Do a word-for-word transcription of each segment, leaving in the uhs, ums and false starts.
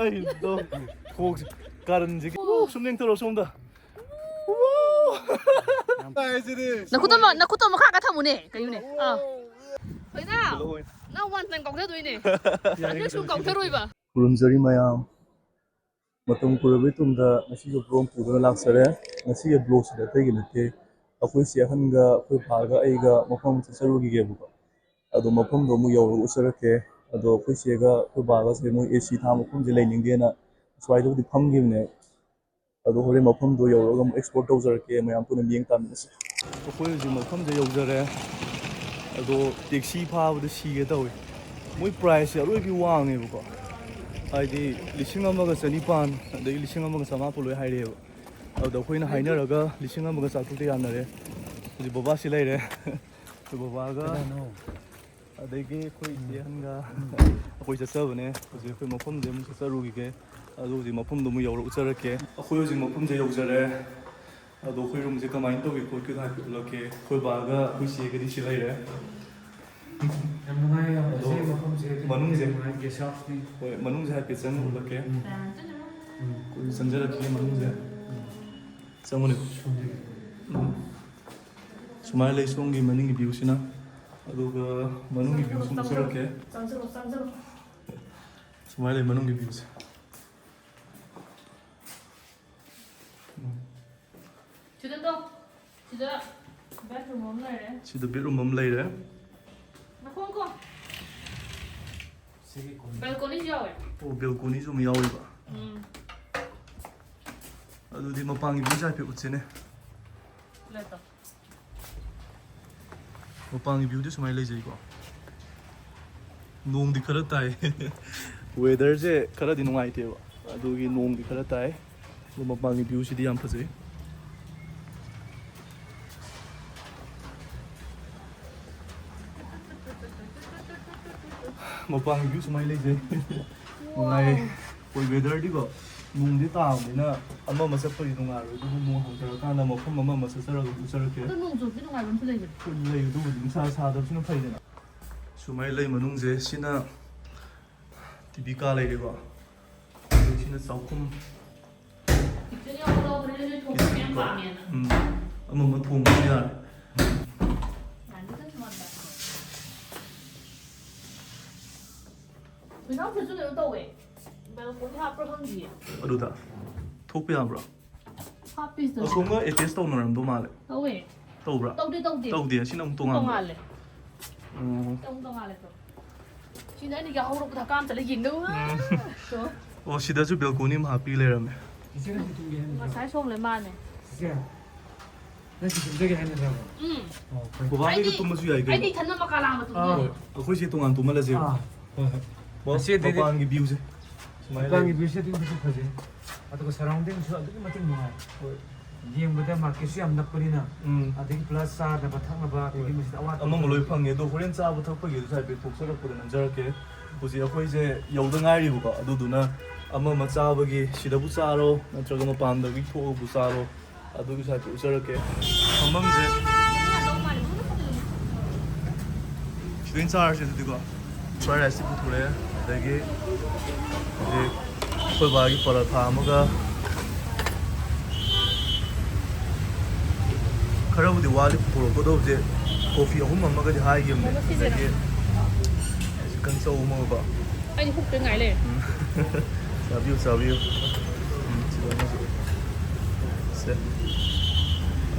ꯑꯩꯗꯣ ꯈꯣꯡꯁꯦ ꯀꯥꯔꯟꯁꯦ ꯁꯨꯝ ꯌꯦꯡꯊꯣꯔꯛꯑꯣ ꯁꯣꯝꯗ꯫ ꯅꯈꯨꯠꯇꯣ ꯅꯈꯨꯠꯇꯣ ꯃꯈꯥ ꯈꯔ ꯊꯝꯃꯨꯅꯦ ꯀꯩꯅꯣꯅꯦ꯫ ꯑꯥ ꯊꯣꯏꯅ ꯅꯪ ꯋꯥꯟ ꯇꯥꯏꯝ ꯀꯥꯎꯊꯗꯣꯏꯅꯦ꯫ ꯑꯗꯨ ꯁꯨꯝ ꯀꯥꯎꯊꯔꯣꯏꯕ꯫ ꯈꯨꯔꯨꯝꯖꯔꯤ ꯃꯌꯥꯝ꯫ ꯃꯇꯝ ꯀꯨꯏꯔꯕꯒꯤ ꯇꯨꯡꯗ ꯉꯁꯤꯁꯨ ꯕ꯭ꯂꯣꯛ ꯄꯨꯗꯨꯅ ꯂꯥꯛꯆꯔꯦ꯫ ꯉꯁꯤꯒꯤ ꯕ꯭ꯂꯣꯛꯁꯤꯗꯤ ꯑꯇꯩꯒꯤ ꯅꯠꯇꯦ꯫ ꯑꯩꯈꯣꯏ ꯆꯦ ꯑꯍꯟꯒ ꯑꯩꯈꯣꯏ ꯕꯥꯒ ꯑꯩꯒ ꯃꯐꯝ ꯑꯃ ꯆꯠꯆꯔꯨꯈꯤꯒꯦꯕꯀꯣ꯫ ꯑꯗꯣ ꯃꯐꯝꯗꯣ ꯑꯃꯨꯛ ꯌꯧꯔꯒ ꯎꯠꯆꯔꯛꯀꯦ꯫ ꯑꯗꯣ ꯑꯩꯈꯣꯏ ꯆꯦꯒ ꯑꯩꯈꯣꯏ ꯕꯥꯒꯁꯦ ꯃꯣꯏ ꯑꯦ ꯁꯤ ꯊꯥ ꯃꯐꯝꯁꯦ ꯂꯩꯅꯤꯡꯗꯦꯅ ꯁ꯭ꯋꯥꯏꯗꯕꯨꯗꯤ ꯐꯝꯈꯤꯕꯅꯦ꯫ ꯑꯗꯣ ꯍꯣꯔꯦꯟ ꯃꯐꯝꯗꯣ ꯌꯧꯔꯒ ꯑꯃꯨꯛ ꯑꯦꯛꯁꯄ꯭ꯂꯣꯔ ꯇꯧꯖꯔꯛꯀꯦ꯫ ꯃꯌꯥꯝ ꯄꯨꯟꯅ ꯃꯤꯠꯌꯦꯡ ꯇꯥꯃꯤꯟꯅꯁꯦ꯫ ꯑꯩꯈꯣꯏ ꯍꯧꯖꯤꯛ ꯃꯐꯝꯁꯦ ꯌꯧꯖꯔꯦ꯫ ꯑꯗꯣ ꯇꯦꯛꯁꯤ ꯐꯥꯕꯗ ꯁꯤꯒꯦ ꯇꯧꯋꯤ꯫ ꯃꯣꯏ ꯄ꯭ꯔꯥꯏꯁꯁꯦ ꯑꯔꯣꯏꯕꯤ ꯋꯥꯡꯉꯦꯕꯀꯣ꯫ ꯍꯥꯏꯗꯤ ꯂꯤꯁꯤꯡ ꯑꯃꯒ ꯆꯅꯤꯄꯥꯟ ꯑꯗꯒꯤ ꯂꯤꯁꯤꯡ ꯑꯃꯒ ꯆꯃꯥꯄꯟ ꯂꯣꯏ ꯍꯥꯏꯔꯛꯑꯦꯕ꯫ ꯑꯗꯨꯗ ꯑꯩꯈꯣꯏꯅ ꯍꯥꯏꯅꯔꯒ ꯂꯤꯁꯤꯡ ꯑꯃꯒ ꯆꯥꯇ꯭ꯔꯨꯛꯇ ꯌꯥꯅꯔꯦ꯫ ꯍꯧꯖꯤꯛ ꯕꯕꯥꯁꯤ ꯂꯩꯔꯦ꯫ ꯑꯩꯈꯣꯏ ꯕꯕꯥꯒ ꯑꯗꯒꯤ ꯑꯩꯈꯣꯏ ꯏꯆꯦ ꯑꯍꯟꯒ ꯑꯩꯈꯣꯏ ꯆꯠꯆꯕꯅꯦ꯫ ꯍꯧꯖꯤꯛ ꯑꯩꯈꯣꯏ ꯃꯐꯝꯁꯦ ꯑꯃꯨꯛ ꯆꯠꯆꯔꯨꯈꯤꯒꯦ꯫ ꯑꯗꯨ ꯍꯧꯖꯤꯛ ꯃꯐꯝꯗꯣ ꯑꯃꯨꯛ ꯌꯧꯔ ꯎꯠꯆꯔꯛꯀꯦ꯫ ꯑꯩꯈꯣꯏ ꯍꯧꯖꯤꯛ ꯃꯐꯝꯁꯦ ꯌꯧꯖꯔꯦ꯫ ꯑꯗꯣ ꯑꯩꯈꯣꯏ ꯔꯨꯝꯁꯦ ꯀꯃꯥꯏꯅ ꯇꯧꯒꯦ ꯈꯣꯠꯀꯦꯗꯣ ꯍꯥꯏꯐꯦꯠ ꯎꯠꯂꯛꯀꯦ꯫ ꯑꯩꯈꯣꯏ ꯕꯥꯒ ꯑꯩꯈꯣꯏ ꯆꯦꯒꯗꯤ ꯁꯤ ꯂꯩꯔꯦ꯫ ꯌꯥꯝ ꯅꯨꯡꯉꯥꯏ ꯌꯥꯝ ꯑꯗꯣ ꯐꯖꯩ ꯃꯐꯝꯁꯦ꯫ ꯃꯅꯨꯡꯁꯦ꯫ ꯅꯨꯡꯉꯥꯏ ꯒꯦꯁ ꯍꯥꯎꯁꯅꯤ꯫ ꯍꯣꯏ, ꯃꯅꯨꯡꯁꯦ ꯍꯥꯏꯐꯦꯠ ꯆꯪꯉ ꯎꯠꯂꯛꯀꯦ꯫ ꯎꯝ꯫ ꯆꯪꯖꯔꯛꯀꯦ ꯃꯅꯨꯡꯁꯦ꯫ ꯆꯪꯉꯨꯅꯦ꯫ ꯎꯝ꯫ ꯁꯨꯃꯥꯏꯅ ꯂꯩ ꯁꯣꯝꯒꯤ ꯃꯅꯤꯡꯒꯤ ꯚ꯭ꯌꯨꯁꯤꯅ꯫ ꯑꯗꯨꯒ ꯃꯅꯨꯡꯒꯤ ꯚ꯭ꯌꯨꯁꯤ ꯎꯠꯆꯔꯛꯀꯦ꯫ ꯆꯪꯁꯤꯜꯂꯣ, ꯆꯪꯁꯤꯜꯂꯣ꯫ ꯁꯨꯃꯥꯏꯅ ꯂꯩ ꯃꯅꯨꯡꯒꯤ ꯚ꯭ꯌꯨꯁꯦ꯫ ꯎꯝ꯫ ꯁꯤꯗ ꯇꯣ꯫ ꯁꯤꯗ ꯕꯦꯠꯔꯨꯝ ꯑꯃ ꯂꯩꯔꯦ꯫ ꯁꯤꯗ ꯕꯦꯠꯔꯨꯝ ꯑꯃ ꯂꯩꯔꯦ꯫ ꯅꯈꯣꯡ ꯀꯣ꯫ ꯁꯤꯒꯤ ꯀꯣꯟ꯫ ꯕꯦꯜꯀꯣꯅꯤꯁꯨ ꯌꯥꯎꯋꯦ꯫ ꯑꯣ, ꯕꯦꯜꯀꯣꯅꯤꯁꯨ ꯑꯃ ꯌꯥꯎꯔꯤꯕ꯫ ꯎꯝ꯫ ꯑꯗꯨꯗꯤ ꯃꯄꯥꯟꯒꯤ ꯚ꯭ꯌꯨꯁꯦ ꯍꯥꯏꯐꯦꯠ ꯎꯠꯁꯤꯅꯦ꯫ ꯂꯩꯇꯣ꯫ ꯃꯄꯥꯟꯒꯤ ꯚ꯭ꯌꯨꯗꯤ ꯁꯨꯃꯥꯏꯅ ꯂꯩꯖꯩꯀꯣ꯫ ꯅꯣꯡꯗꯤ ꯈꯔ ꯇꯥꯏ꯫ ꯋꯦꯗꯔꯁꯦ ꯈꯔꯗꯤ ꯅꯨꯡꯉꯥꯏꯇꯦꯕ꯫ ꯑꯗꯨꯒꯤ ꯅꯣꯡꯗꯤ ꯈꯔ ꯇꯥꯏ꯫ ꯑꯗꯣ ꯃꯄꯥꯟꯒꯤ ꯚ꯭ꯌꯨꯁꯤꯗꯤ ꯌꯥꯝ ꯐꯖꯩ꯫ ꯃꯄꯥꯟꯒꯤ ꯚ꯭ꯌꯨ ꯁꯨꯃꯥꯏꯅ ꯂꯩꯖꯩ꯫ ꯅꯨꯡꯉꯥꯏꯌꯦ꯫ ꯑꯩꯈꯣꯏ ꯋꯦꯗꯔꯗꯤꯀꯣ ꯅꯣꯡꯗꯤ ꯇꯥꯕꯅꯤꯅ ꯑꯃ ꯑꯃ ꯆꯠꯄꯗꯤ ꯅꯨꯡꯉꯥꯏꯔꯣꯏ꯫ ꯑꯗꯨꯕꯨ ꯅꯣꯡ ꯍꯥꯡꯊꯔꯀꯥꯟꯗ ꯃꯐꯝ ꯑꯃ ꯑꯃ ꯆꯠꯆꯔꯒ ꯑꯗꯨꯝ ꯆꯠꯂꯛꯀꯦ꯫ ꯑꯗꯣ ꯅꯣꯡ ꯆꯨꯕꯗꯤ ꯅꯨꯡꯉꯥꯏꯕ ꯑꯝꯇ ꯂꯩꯕꯅꯦ꯫ ꯑꯩꯈꯣꯏ ꯂꯩ ꯑꯗꯨꯕꯨꯗꯤ ꯅꯨꯡꯁꯥ ꯁꯥꯗꯕꯁꯤꯅ ꯐꯩꯗꯅ꯫ ꯁꯨꯃꯥꯏꯅ ꯂꯩ ꯃꯅꯨꯡꯁꯦ꯫ ꯁꯤꯅ ꯇꯤ ꯕꯤꯀꯥ ꯂꯩꯔꯦꯀꯣ꯫ ꯑꯗꯩ ꯁꯤꯅ ꯆꯥꯛꯈꯨꯝ꯫ ꯀꯤꯠꯆꯟ ꯌꯥꯎꯕ ꯂꯧꯕꯅꯤꯅ ꯅꯣꯏ ꯊꯣꯡꯕ ꯃꯌꯥꯝ ꯄꯥꯝꯃꯦꯅ꯫ ꯎꯝ꯫ ꯑꯃ ꯑꯃ ꯊꯣꯡꯕꯁꯨ ꯌꯥꯔꯦ꯫ ꯄꯩꯁꯥ ꯐꯖꯅ ꯀꯩꯅꯣ ꯇꯧꯋꯦ꯫ ꯕꯦꯜꯀꯣꯅꯤ ꯍꯥꯞꯄ꯭ꯔꯥ ꯈꯪꯗꯤꯌꯦ꯫ ꯑꯗꯨꯗ ꯊꯣꯛꯄ ꯌꯥꯕ꯭ꯔꯣ? ꯍꯥꯞꯄꯤꯁꯤꯗ꯫ ꯑꯁꯣꯝꯒ ꯑꯦꯇꯦꯁ ꯇꯧꯅꯔꯝꯗꯧ ꯃꯥꯜꯂꯦ꯫ ꯇꯧꯋꯦ꯫ ꯇꯧꯕ꯭ꯔꯥ? ꯇꯧꯗꯦ, ꯇꯧꯗꯦ꯫ ꯇꯧꯗꯦ, ꯑꯁꯤꯅ ꯑꯃꯨꯛ ꯇꯣꯉꯥꯟꯕ꯫ ꯇꯣꯉꯥꯜꯂꯦ꯫ ꯎꯝ꯫ ꯑꯃꯨꯛ ꯇꯣꯉꯥꯜꯂꯦ꯫ ꯁꯤꯗ ꯑꯩꯅ ꯌꯥꯍꯧꯔꯛꯄꯗ ꯍꯀꯥꯝ ꯆꯠꯂ ꯌꯦꯡꯗꯧ꯫ ꯎꯝ꯫ ꯇꯣ꯫ ꯑꯣ, ꯁꯤꯗꯁꯨ ꯕꯦꯜꯀꯣꯅꯤ ꯑꯃ ꯍꯥꯞꯄꯤ ꯂꯩꯔꯝꯃꯦ꯫ ꯏꯆꯦ ꯅꯪꯁꯨ ꯇꯨꯝꯒꯦ ꯍꯥꯏꯅ ꯉꯁꯥꯏ ꯁꯣꯝꯂꯦ ꯃꯥꯅꯦ꯫ ꯏꯆꯦ, ꯅꯪꯁꯨ ꯇꯨꯝꯖꯒꯦ ꯍꯥꯏꯅ ꯂꯥꯛꯑꯣ꯫ ꯎꯝ꯫ ꯑꯣ, ꯐꯩ꯫ ꯕꯕꯥꯒꯤꯗ ꯑꯩꯗꯤ, ꯇꯨꯝꯕꯁꯨ ꯌꯥꯏ ꯀꯩꯅꯣ꯫ ꯑꯩꯗꯤ ꯏꯊꯟꯗ ꯃꯀꯥ ꯂꯥꯝꯕ ꯇꯨꯝꯅꯤꯡꯉꯦ꯫ ꯑꯥ, ꯑꯩꯈꯣꯏꯁꯦ ꯇꯣꯉꯥꯟ ꯇꯨꯝꯍꯜꯂꯁꯦꯕ꯫ ꯑꯥ, ꯍꯣꯏ, ꯍꯣꯏ꯫ ꯕꯣꯁ, ꯉꯁꯤꯗꯤ ꯃꯄꯥꯟꯒꯤ ꯚ꯭ꯌꯨꯁꯦ ꯁꯨꯃꯥꯏꯅ ꯃꯄꯥꯟꯒꯤ ꯂꯩ꯫ ꯚ꯭ꯌꯨꯁꯦ ꯑꯗꯨꯝ ꯐꯖꯩ꯫ ꯑꯗꯨꯒ ꯁꯔꯥꯎꯟꯗꯤꯡꯁꯨ ꯑꯗꯨꯛꯀꯤ ꯃꯇꯤꯛ ꯅꯨꯡꯉꯥꯏ꯫ ꯍꯣꯏ꯫ ꯌꯦꯡꯕꯗ ꯃꯥꯔꯀꯦꯠꯁꯨ ꯌꯥꯝ ꯅꯛꯄꯅꯤꯅ꯫ ꯎꯝ꯫ ꯑꯗꯒꯤ ꯄ꯭ꯂꯁ ꯆꯥꯅꯕ ꯊꯛꯅꯕ, ꯑꯗꯒꯤ ꯍꯣꯏ꯫ ꯃꯁꯤꯗ ꯑꯋꯥꯠꯄ ꯑꯃꯃ ꯂꯣꯏ ꯐꯪꯉꯦ, ꯑꯗꯣ ꯍꯣꯔꯦꯟ ꯆꯥꯕ ꯊꯛꯄꯒꯤꯗꯨꯁꯨ ꯍꯥꯏꯐꯦꯠ ꯊꯣꯛꯆꯔꯛꯄꯗ ꯅꯝꯖꯔꯛꯀꯦ꯫ ꯍꯧꯖꯤꯛ ꯑꯩꯈꯣꯏꯁꯦ ꯌꯧꯗ ꯉꯥꯏꯔꯤꯕꯀꯣ, ꯑꯗꯨꯗꯨꯅ ꯑꯃ ꯑꯃ ꯆꯥꯕꯒꯤ, ꯁꯤꯗꯕꯨ ꯆꯥꯔꯣ ꯅꯠꯇ꯭ꯔꯒ ꯃꯄꯥꯟꯗꯒꯤ ꯊꯣꯛꯑꯕꯨ ꯆꯥꯔꯣ, ꯑꯗꯨꯒꯤꯁꯨ ꯍꯥꯏꯐꯦꯠ ꯎꯠꯆꯔꯛꯀꯦ꯫ ꯐꯝꯐꯝꯁꯦ ꯁꯤꯗ ꯑꯣꯏꯅ ꯆꯥꯔꯁꯦ ꯑꯗꯨꯗꯤꯀꯣ꯫ ꯐ꯭ꯔꯥꯏ ꯔꯥꯏꯁꯇꯤ ꯄꯨꯊꯣꯔꯛꯑꯦ, ꯑꯗꯒꯤ ꯍꯧꯖꯤꯛ ꯑꯩꯈꯣꯏ ꯕꯥꯒꯤ ꯄꯔꯥꯊꯥ ꯑꯃꯒ, ꯈꯔꯕꯨꯗꯤ ꯋꯥꯠꯂꯤ ꯄꯨꯊꯣꯔꯛꯀꯗꯧꯕꯁꯦ, ꯀꯣꯐꯤ ꯑꯍꯨꯝ ꯑꯃꯒꯗꯤ ꯍꯥꯏꯈꯤꯕꯅꯦ, ꯑꯗꯒꯤ ꯆꯤꯛꯀꯟ ꯆꯧ ꯑꯃꯒꯀꯣ꯫ ꯑꯩꯗꯤ ꯍꯨꯞꯇ ꯉꯥꯏ ꯂꯩꯔꯦ꯫ ꯎꯝ꯫ ꯆꯥꯕꯤꯌꯨ, ꯆꯥꯕꯤꯌꯨ꯫ ꯎꯝ, ꯁꯤꯗ ꯑꯃꯁꯨ꯫ ꯁꯦ꯫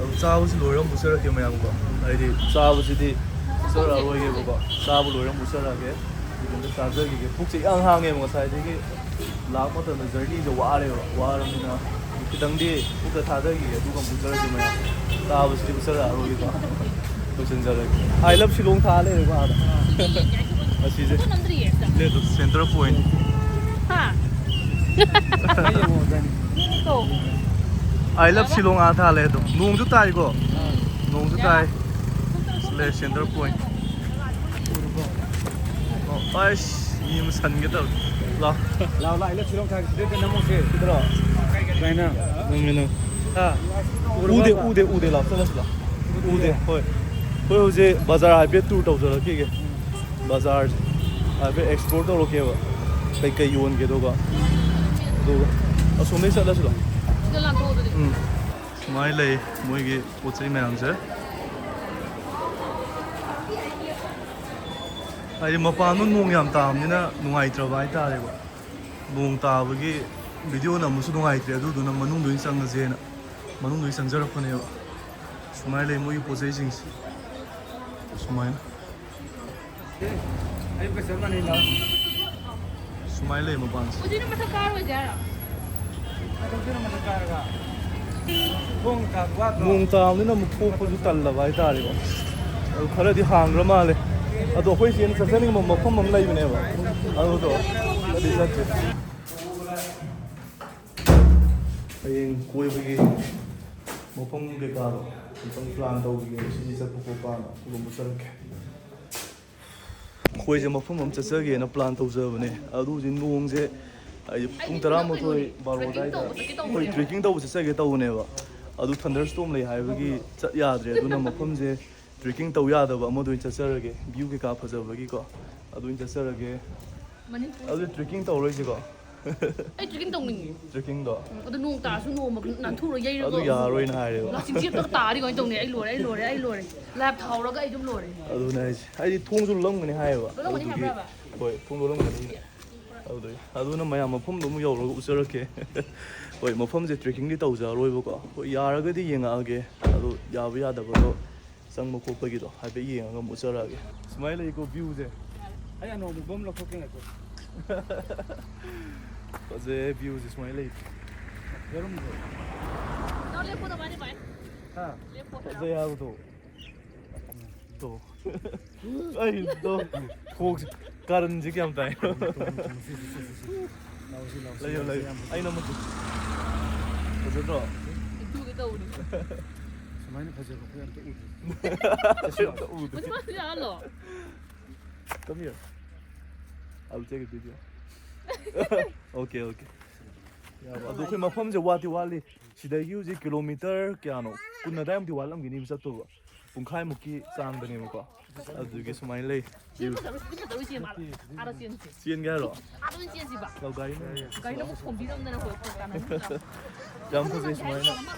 ꯑꯗꯨ ꯆꯥꯕꯁꯤ ꯂꯣꯏꯔ ꯑꯃꯨꯛ ꯎꯠꯆꯔꯛꯀꯦ ꯃꯌꯥꯝꯀꯣ꯫ ꯍꯥꯏꯗꯤ ꯆꯥꯕꯁꯤꯗꯤ ꯎꯠꯆꯔꯛꯑꯔꯣꯏꯒꯦꯕꯀꯣ꯫ ꯆꯥꯕ ꯂꯣꯏꯔ ꯑꯃꯨꯛ ꯎꯠꯆꯔꯛꯑꯒꯦ꯫ ꯑꯗꯨꯝ ꯆꯥꯖꯈꯤꯒꯦ꯫ ꯄꯨꯛꯁꯦ ꯏꯍꯥꯡ ꯍꯥꯡꯉꯦꯕ ꯉꯁꯥꯏꯗꯒꯤ꯫ ꯂꯥꯛꯄ ꯃꯇꯝꯗ ꯖꯔꯅꯤꯁꯦ ꯋꯥꯔꯦꯕ, ꯋꯥꯔꯕꯅꯤꯅ ꯈꯤꯇꯪꯗꯤ ꯄꯨꯛꯇ ꯊꯥꯗꯈꯤꯒꯦ, ꯑꯗꯨꯒ ꯑꯃꯨꯛ ꯆꯠꯂꯁꯤ ꯃꯌꯥꯝ꯫ ꯆꯥꯕꯁꯤꯗꯤ ꯎꯠꯆꯔꯛꯑꯔꯣꯏꯒꯦꯀꯣ, ꯂꯣꯏꯁꯤꯟꯖꯔꯒꯦ꯫ I love ꯁꯤꯂꯣꯡ ꯊꯥ ꯂꯩꯔꯦꯀꯣ ꯑꯥꯗ꯫ ꯑꯁꯤꯁꯦ꯫ ꯐꯣꯇꯣ ꯅꯝꯗ꯭ꯔꯤꯌꯦ, ꯁꯤꯗ꯫ ꯂꯦꯞꯇꯣ, center point꯫ ꯍꯥ? ꯃꯤꯅꯤꯀꯣ꯫ I love ꯁꯤꯂꯣꯡ ꯑꯥ ꯊꯥ ꯂꯩ ꯑꯗꯣ꯫ ꯅꯣꯡꯁꯨ ꯇꯥꯏꯀꯣ? ꯅꯣꯡꯁꯨ ꯇꯥꯏ꯫ ꯁꯤ ꯂꯩ, center point꯫ ꯑꯣ, ꯑꯩꯁ, ꯃꯤ ꯑꯃ ꯁꯟꯒꯦ ꯇꯧꯔꯦ꯫ ꯂꯥꯎ꯫ ꯂꯥꯎ, ꯂꯥꯎ, ꯑꯩ ꯂꯞ ꯁꯤꯂꯣꯡ ꯊꯥꯒꯦ꯫ ꯁꯤꯗ ꯅꯝꯃꯣꯁꯦ꯫ ꯁꯤꯗꯔꯣ? ꯁꯨꯃꯥꯏꯅ꯫ ꯅꯝꯃꯦ, ꯅꯝꯃꯦ꯫ ꯍꯥ? ꯎꯗꯦ, ꯎꯗꯦ, ꯎꯗꯦ, ꯂꯥꯎ, ꯆꯠꯂꯁꯤ ꯂꯥꯎ꯫ ꯎꯗꯦ, ꯍꯣꯏ꯫ ꯑꯩꯈꯣꯏ ꯍꯧꯖꯤꯛ ꯕꯖꯥꯔ ꯍꯥꯏꯐꯦꯠ tour ꯇꯧꯖꯔꯛꯈꯤꯒꯦ꯫ ꯕꯖꯥꯔꯁꯦ ꯍꯥꯏꯐꯦꯠ explore ꯇꯧꯔꯛꯀꯦꯕ꯫ ꯀꯩꯀꯩ ꯌꯣꯟꯒꯦ ꯑꯗꯨꯒ ꯑꯗꯨꯒ ꯑꯁꯣꯝꯗꯩ ꯆꯠꯂꯁꯤꯔꯣ? ꯁꯤꯗ ꯂꯥꯟꯊꯣꯛꯑꯣ ꯑꯗꯨꯗꯤ꯫ ꯎꯝ꯫ ꯁꯨꯃꯥꯏꯅ ꯂꯩ ꯃꯣꯏꯒꯤ ꯄꯣꯠ ꯆꯩ ꯃꯌꯥꯝꯁꯦ꯫ ꯍꯥꯏꯗꯤ ꯃꯄꯥꯟꯗꯣ ꯅꯣꯡ ꯌꯥꯝ ꯇꯥꯕꯅꯤꯅ ꯅꯨꯡꯉꯥꯏꯇ꯭ꯔꯕ ꯍꯥꯏꯇꯥꯔꯦꯀꯣ꯫ ꯅꯣꯡ ꯇꯥꯕꯒꯤ ꯚꯤꯗꯤꯑꯣ ꯅꯝꯕꯁꯨ ꯅꯨꯡꯉꯥꯏꯇ꯭ꯔꯦ, ꯑꯗꯨꯗꯨꯅ ꯃꯅꯨꯡꯗ ꯑꯣꯏꯅ ꯆꯪꯉꯁꯦꯅ ꯃꯅꯨꯡꯗ ꯑꯣꯏꯅ ꯆꯪꯖꯔꯛꯄꯅꯦꯕ꯫ ꯁꯨꯃꯥꯏꯅ ꯂꯩ ꯃꯣꯏꯒꯤ ꯄꯣꯠ ꯆꯩꯁꯤꯡꯁꯦ꯫ ꯁꯨꯃꯥꯏꯅ꯫ ꯑꯌꯨꯛꯀ ꯆꯞ ꯃꯥꯟꯅꯩ ꯂꯥꯎ꯫ ꯁꯨꯃꯥꯏꯅ ꯂꯩ ꯃꯄꯥꯟꯁꯦ꯫ ꯍꯧꯖꯤꯛꯅ ꯃꯊꯛ ꯀꯥꯔꯣꯏꯁꯦ ꯍꯥꯏꯔꯣ? ꯍꯧꯖꯤꯛꯅ ꯃꯊꯛ ꯀꯥꯔꯒ ꯈꯣꯡ ꯀꯥꯕ ꯋꯥꯗ꯭ꯔꯣ? ꯅꯣꯡ ꯇꯥꯕꯅꯤꯅ ꯑꯃꯨꯛ ꯊꯣꯛꯄꯁꯨ ꯇꯜꯂꯕ ꯍꯥꯏꯇꯥꯔꯦꯀꯣ꯫ ꯑꯗꯨ ꯈꯔꯗꯤ ꯍꯥꯡꯈ꯭ꯔ ꯃꯥꯜꯂꯦ꯫ ꯑꯗꯣ ꯑꯩꯈꯣꯏ ꯆꯦꯅ ꯆꯠꯆꯅꯤꯡꯕ ꯃꯐꯝ ꯑꯃ ꯂꯩꯕꯅꯦꯕ, ꯑꯗꯨꯗꯣ ꯆꯠꯇꯤ ꯆꯠꯇ꯭ꯔꯤ꯫ ꯍꯌꯦꯡ ꯀꯣꯏꯕꯒꯤ ꯃꯐꯝ ꯀꯩꯀꯥꯗꯣ ꯑꯝꯇꯪ ꯄ꯭ꯂꯥꯟ ꯇꯧꯈꯤꯒꯦ, ꯁꯤꯒꯤ ꯆꯠꯄ ꯈꯣꯠꯄꯅ ꯑꯗꯨꯒꯨꯝꯕ ꯆꯠꯂꯛꯀꯦ꯫ ꯑꯩꯈꯣꯏꯁꯦ ꯃꯐꯝ ꯑꯃ ꯆꯠꯆꯒꯦꯅ ꯄ꯭ꯂꯥꯟ ꯇꯧꯖꯕꯅꯦ꯫ ꯑꯗꯨ ꯍꯧꯖꯤꯛ ꯅꯣꯡꯁꯦ ꯍꯥꯏꯗꯤ ꯄꯨꯡ ꯇꯔꯥꯃꯥꯊꯣꯏ ꯕꯥꯔꯣ ꯑꯗꯨꯋꯥꯏꯗ ꯑꯩꯈꯣꯏ ꯇ꯭ꯔꯦꯛꯀꯤꯡ ꯇꯧꯕ ꯆꯠꯀꯦ ꯇꯧꯕꯅꯦꯕ꯫ ꯑꯗꯨ ꯊꯟꯗꯔ ꯁ꯭ꯇꯣꯝ ꯂꯩ ꯍꯥꯏꯕꯒꯤ ꯆꯠ ꯌꯥꯗ꯭ꯔꯦ꯫ ꯑꯗꯨꯅ ꯃꯐꯝꯁꯦ ꯇ꯭ꯔꯦꯛꯀꯤꯡ ꯇꯧ ꯌꯥꯗꯕ ꯑꯃꯗ ꯑꯣꯏꯅ ꯆꯠꯆꯔꯒꯦ, ꯚ꯭ꯌꯨ ꯀꯩꯀꯥ ꯐꯖꯕꯒꯤꯀꯣ꯫ ꯑꯗꯨ ꯑꯣꯏꯅ ꯆꯠꯆꯔꯒꯦ꯫ ꯃꯅꯤꯄꯨꯔꯁꯦ ꯑꯗꯨ ꯇ꯭ꯔꯦꯛꯀꯤꯡ ꯇꯧꯔꯣꯏꯁꯤꯀꯣ꯫ ꯑꯩ ꯇ꯭ꯔꯦꯛꯀꯤꯡ ꯇꯧꯅꯤꯡꯉꯤ꯫ ꯇ꯭ꯔꯦꯛꯀꯤꯡꯗꯣ꯫ ꯎꯝ, ꯑꯗꯨ ꯅꯣꯡ ꯇꯥꯔꯁꯨ ꯅꯣꯡꯃ ꯅꯥꯟꯊꯣꯛꯑꯒ ꯌꯩꯔꯒ ꯑꯗꯨ ꯌꯥꯔꯣꯏꯅ ꯍꯥꯏꯔꯦꯕ꯫ ꯂꯥꯁꯤꯡ ꯆꯦꯞꯇꯒ ꯇꯥꯔꯗꯤ ꯀꯃꯥꯏꯅ ꯇꯧꯅꯤ? ꯑꯩ ꯂꯣꯏꯔꯦ, ꯑꯩ ꯂꯣꯏꯔꯦ, ꯑꯩ ꯂꯣꯏꯔꯦ꯫ ꯂꯥꯏꯞ ꯊꯥꯍꯧꯔꯒ ꯑꯩ ꯑꯗꯨꯝ ꯂꯣꯏꯔꯦ꯫ ꯑꯗꯨꯅꯦ ꯍꯥꯏꯁꯦ꯫ ꯍꯥꯏꯗꯤ ꯊꯣꯡꯁꯨ ꯂꯣꯜꯂꯝꯒꯅꯤ ꯍꯥꯏꯌꯦꯕ꯫ ꯂꯣꯜꯂꯝꯒꯅꯤ ꯑꯗꯨꯗꯨꯒꯤ ꯍꯥꯏꯕ꯭ꯔꯕ? ꯍꯣꯏ, ꯊꯣꯡ ꯂꯣꯜꯂꯝꯒꯅꯤ꯫ ꯑꯗꯨꯗꯩ ꯑꯗꯨꯅ ꯃꯌꯥꯝ ꯃꯐꯝꯗꯣ ꯑꯃꯨꯛ ꯌꯧꯔꯒ ꯎꯠꯆꯔꯛꯀꯦ꯫ ꯍꯣꯏ, ꯃꯐꯝꯁꯦ ꯇ꯭ꯔꯦꯛꯀꯤꯡꯗꯤ ꯇꯧꯖꯔꯔꯣꯏꯕꯀꯣ꯫ ꯍꯣꯏ, ꯌꯥꯔꯒꯗꯤ ꯌꯦꯡꯉꯛꯑꯒꯦ꯫ ꯑꯗꯣ ꯌꯥꯕ ꯌꯥꯗꯕꯗꯣ ꯆꯪꯕ ꯈꯣꯠꯄꯒꯤꯗꯣ ꯍꯥꯏꯐꯦꯠ ꯌꯦꯡꯉꯒ ꯑꯃꯨꯛ ꯎꯠꯆꯔꯛꯑꯒꯦ꯫ ꯁꯨꯃꯥꯏꯅ ꯂꯩꯀꯣ ꯚ꯭ꯌꯨꯁꯦ꯫ ꯑꯩ ꯑꯅꯧꯕ ꯕꯝ ꯂꯧꯊꯣꯛꯀꯦ ꯉꯥꯏꯈꯣ꯫ ꯐꯖꯩ ꯚ꯭ꯌꯨꯁꯦ ꯁꯨꯃꯥꯏꯅ ꯂꯩ꯫ ꯌꯥꯔꯨꯝꯁꯦ꯫ ꯅꯪ ꯂꯦꯞꯄꯣ, ꯑꯗꯨꯃꯥꯏꯅ ꯚꯥꯏ꯫ ꯍꯥ? ꯂꯦꯞꯄꯣ꯫ ꯐꯖꯩ ꯍꯥꯏꯕꯗꯣ꯫ ꯇꯣ꯫ ꯑꯩ ꯇꯣ꯫ ꯈꯣꯡꯁꯦ ꯀꯥꯔꯟꯁꯦ ꯀꯌꯥꯝ ꯇꯥꯏ꯫ ꯂꯧꯁꯤ, ꯂꯧꯁꯤ, ꯂꯧꯁꯤ, ꯂꯧꯁꯤ, ꯂꯩꯌꯣ, ꯂꯩꯌꯣ꯫ ꯌꯥꯝ ꯐꯖꯩ꯫ ꯑꯩꯅ ꯑꯃꯨꯛ ꯐꯖꯗ꯭ꯔꯣ? ꯏꯟꯊꯨꯒꯦ ꯇꯧꯕꯅꯤ꯫ ꯁꯨꯃꯥꯏꯅ ꯐꯖꯕ ꯑꯩꯈꯣꯏ ꯑꯝꯇ ꯎꯗ꯭ꯔꯤ꯫ ꯑꯩ ꯑꯝꯇ ꯎꯗ꯭ꯔꯤ꯫ ꯃꯁꯤ ꯃꯥꯁꯤ ꯌꯥꯍꯜꯂꯣ꯫ Come here. I will take a video. Okay, okay. ꯌꯥꯕ꯫ ꯑꯗꯣ ꯑꯩꯈꯣꯏ ꯃꯐꯝꯁꯦ ꯋꯥꯠꯇꯤ ꯋꯥꯠꯂꯤ꯫ ꯁꯤꯗꯒꯤ ꯍꯧꯖꯤꯛ ꯀꯤꯂꯣꯃꯤꯇꯔ ꯀꯌꯥꯅꯣ? ꯀꯨꯟ ꯑꯗꯥꯏꯃꯨꯛꯇꯤ ꯋꯥꯠꯂꯝꯈꯤꯅꯤ ꯆꯠꯇꯧꯕ꯫ ꯄꯨꯡꯈꯥꯏꯃꯨꯛꯀꯤ ꯆꯥꯡꯗꯅꯦꯕꯀꯣ꯫ ꯑꯗꯨꯒꯤ ꯁꯨꯃꯥꯏꯅ ꯂꯩ꯫ ꯁꯤ ꯐꯖꯕ, ꯁꯤ ꯐꯖꯕ ꯏꯆꯦ ꯃꯥꯜꯂꯦ꯫ ꯑꯥꯗ ꯆꯦꯟꯁꯤ꯫ ꯆꯦꯟꯒꯦ ꯍꯥꯏꯔꯣ? ꯑꯥꯗ ꯑꯣꯏꯅ ꯆꯦꯟꯁꯤꯕ꯫ ꯂꯧꯒꯥꯏꯅꯦ꯫ ꯒꯥꯔꯤꯅ ꯑꯃꯨꯛ ꯊꯣꯝꯕꯤꯔꯝꯗꯅ ꯑꯩꯈꯣꯏ ꯀꯥꯟꯅꯗꯅ꯫ ꯌꯥꯝ ꯐꯖꯩ ꯁꯨꯃꯥꯏꯅ꯫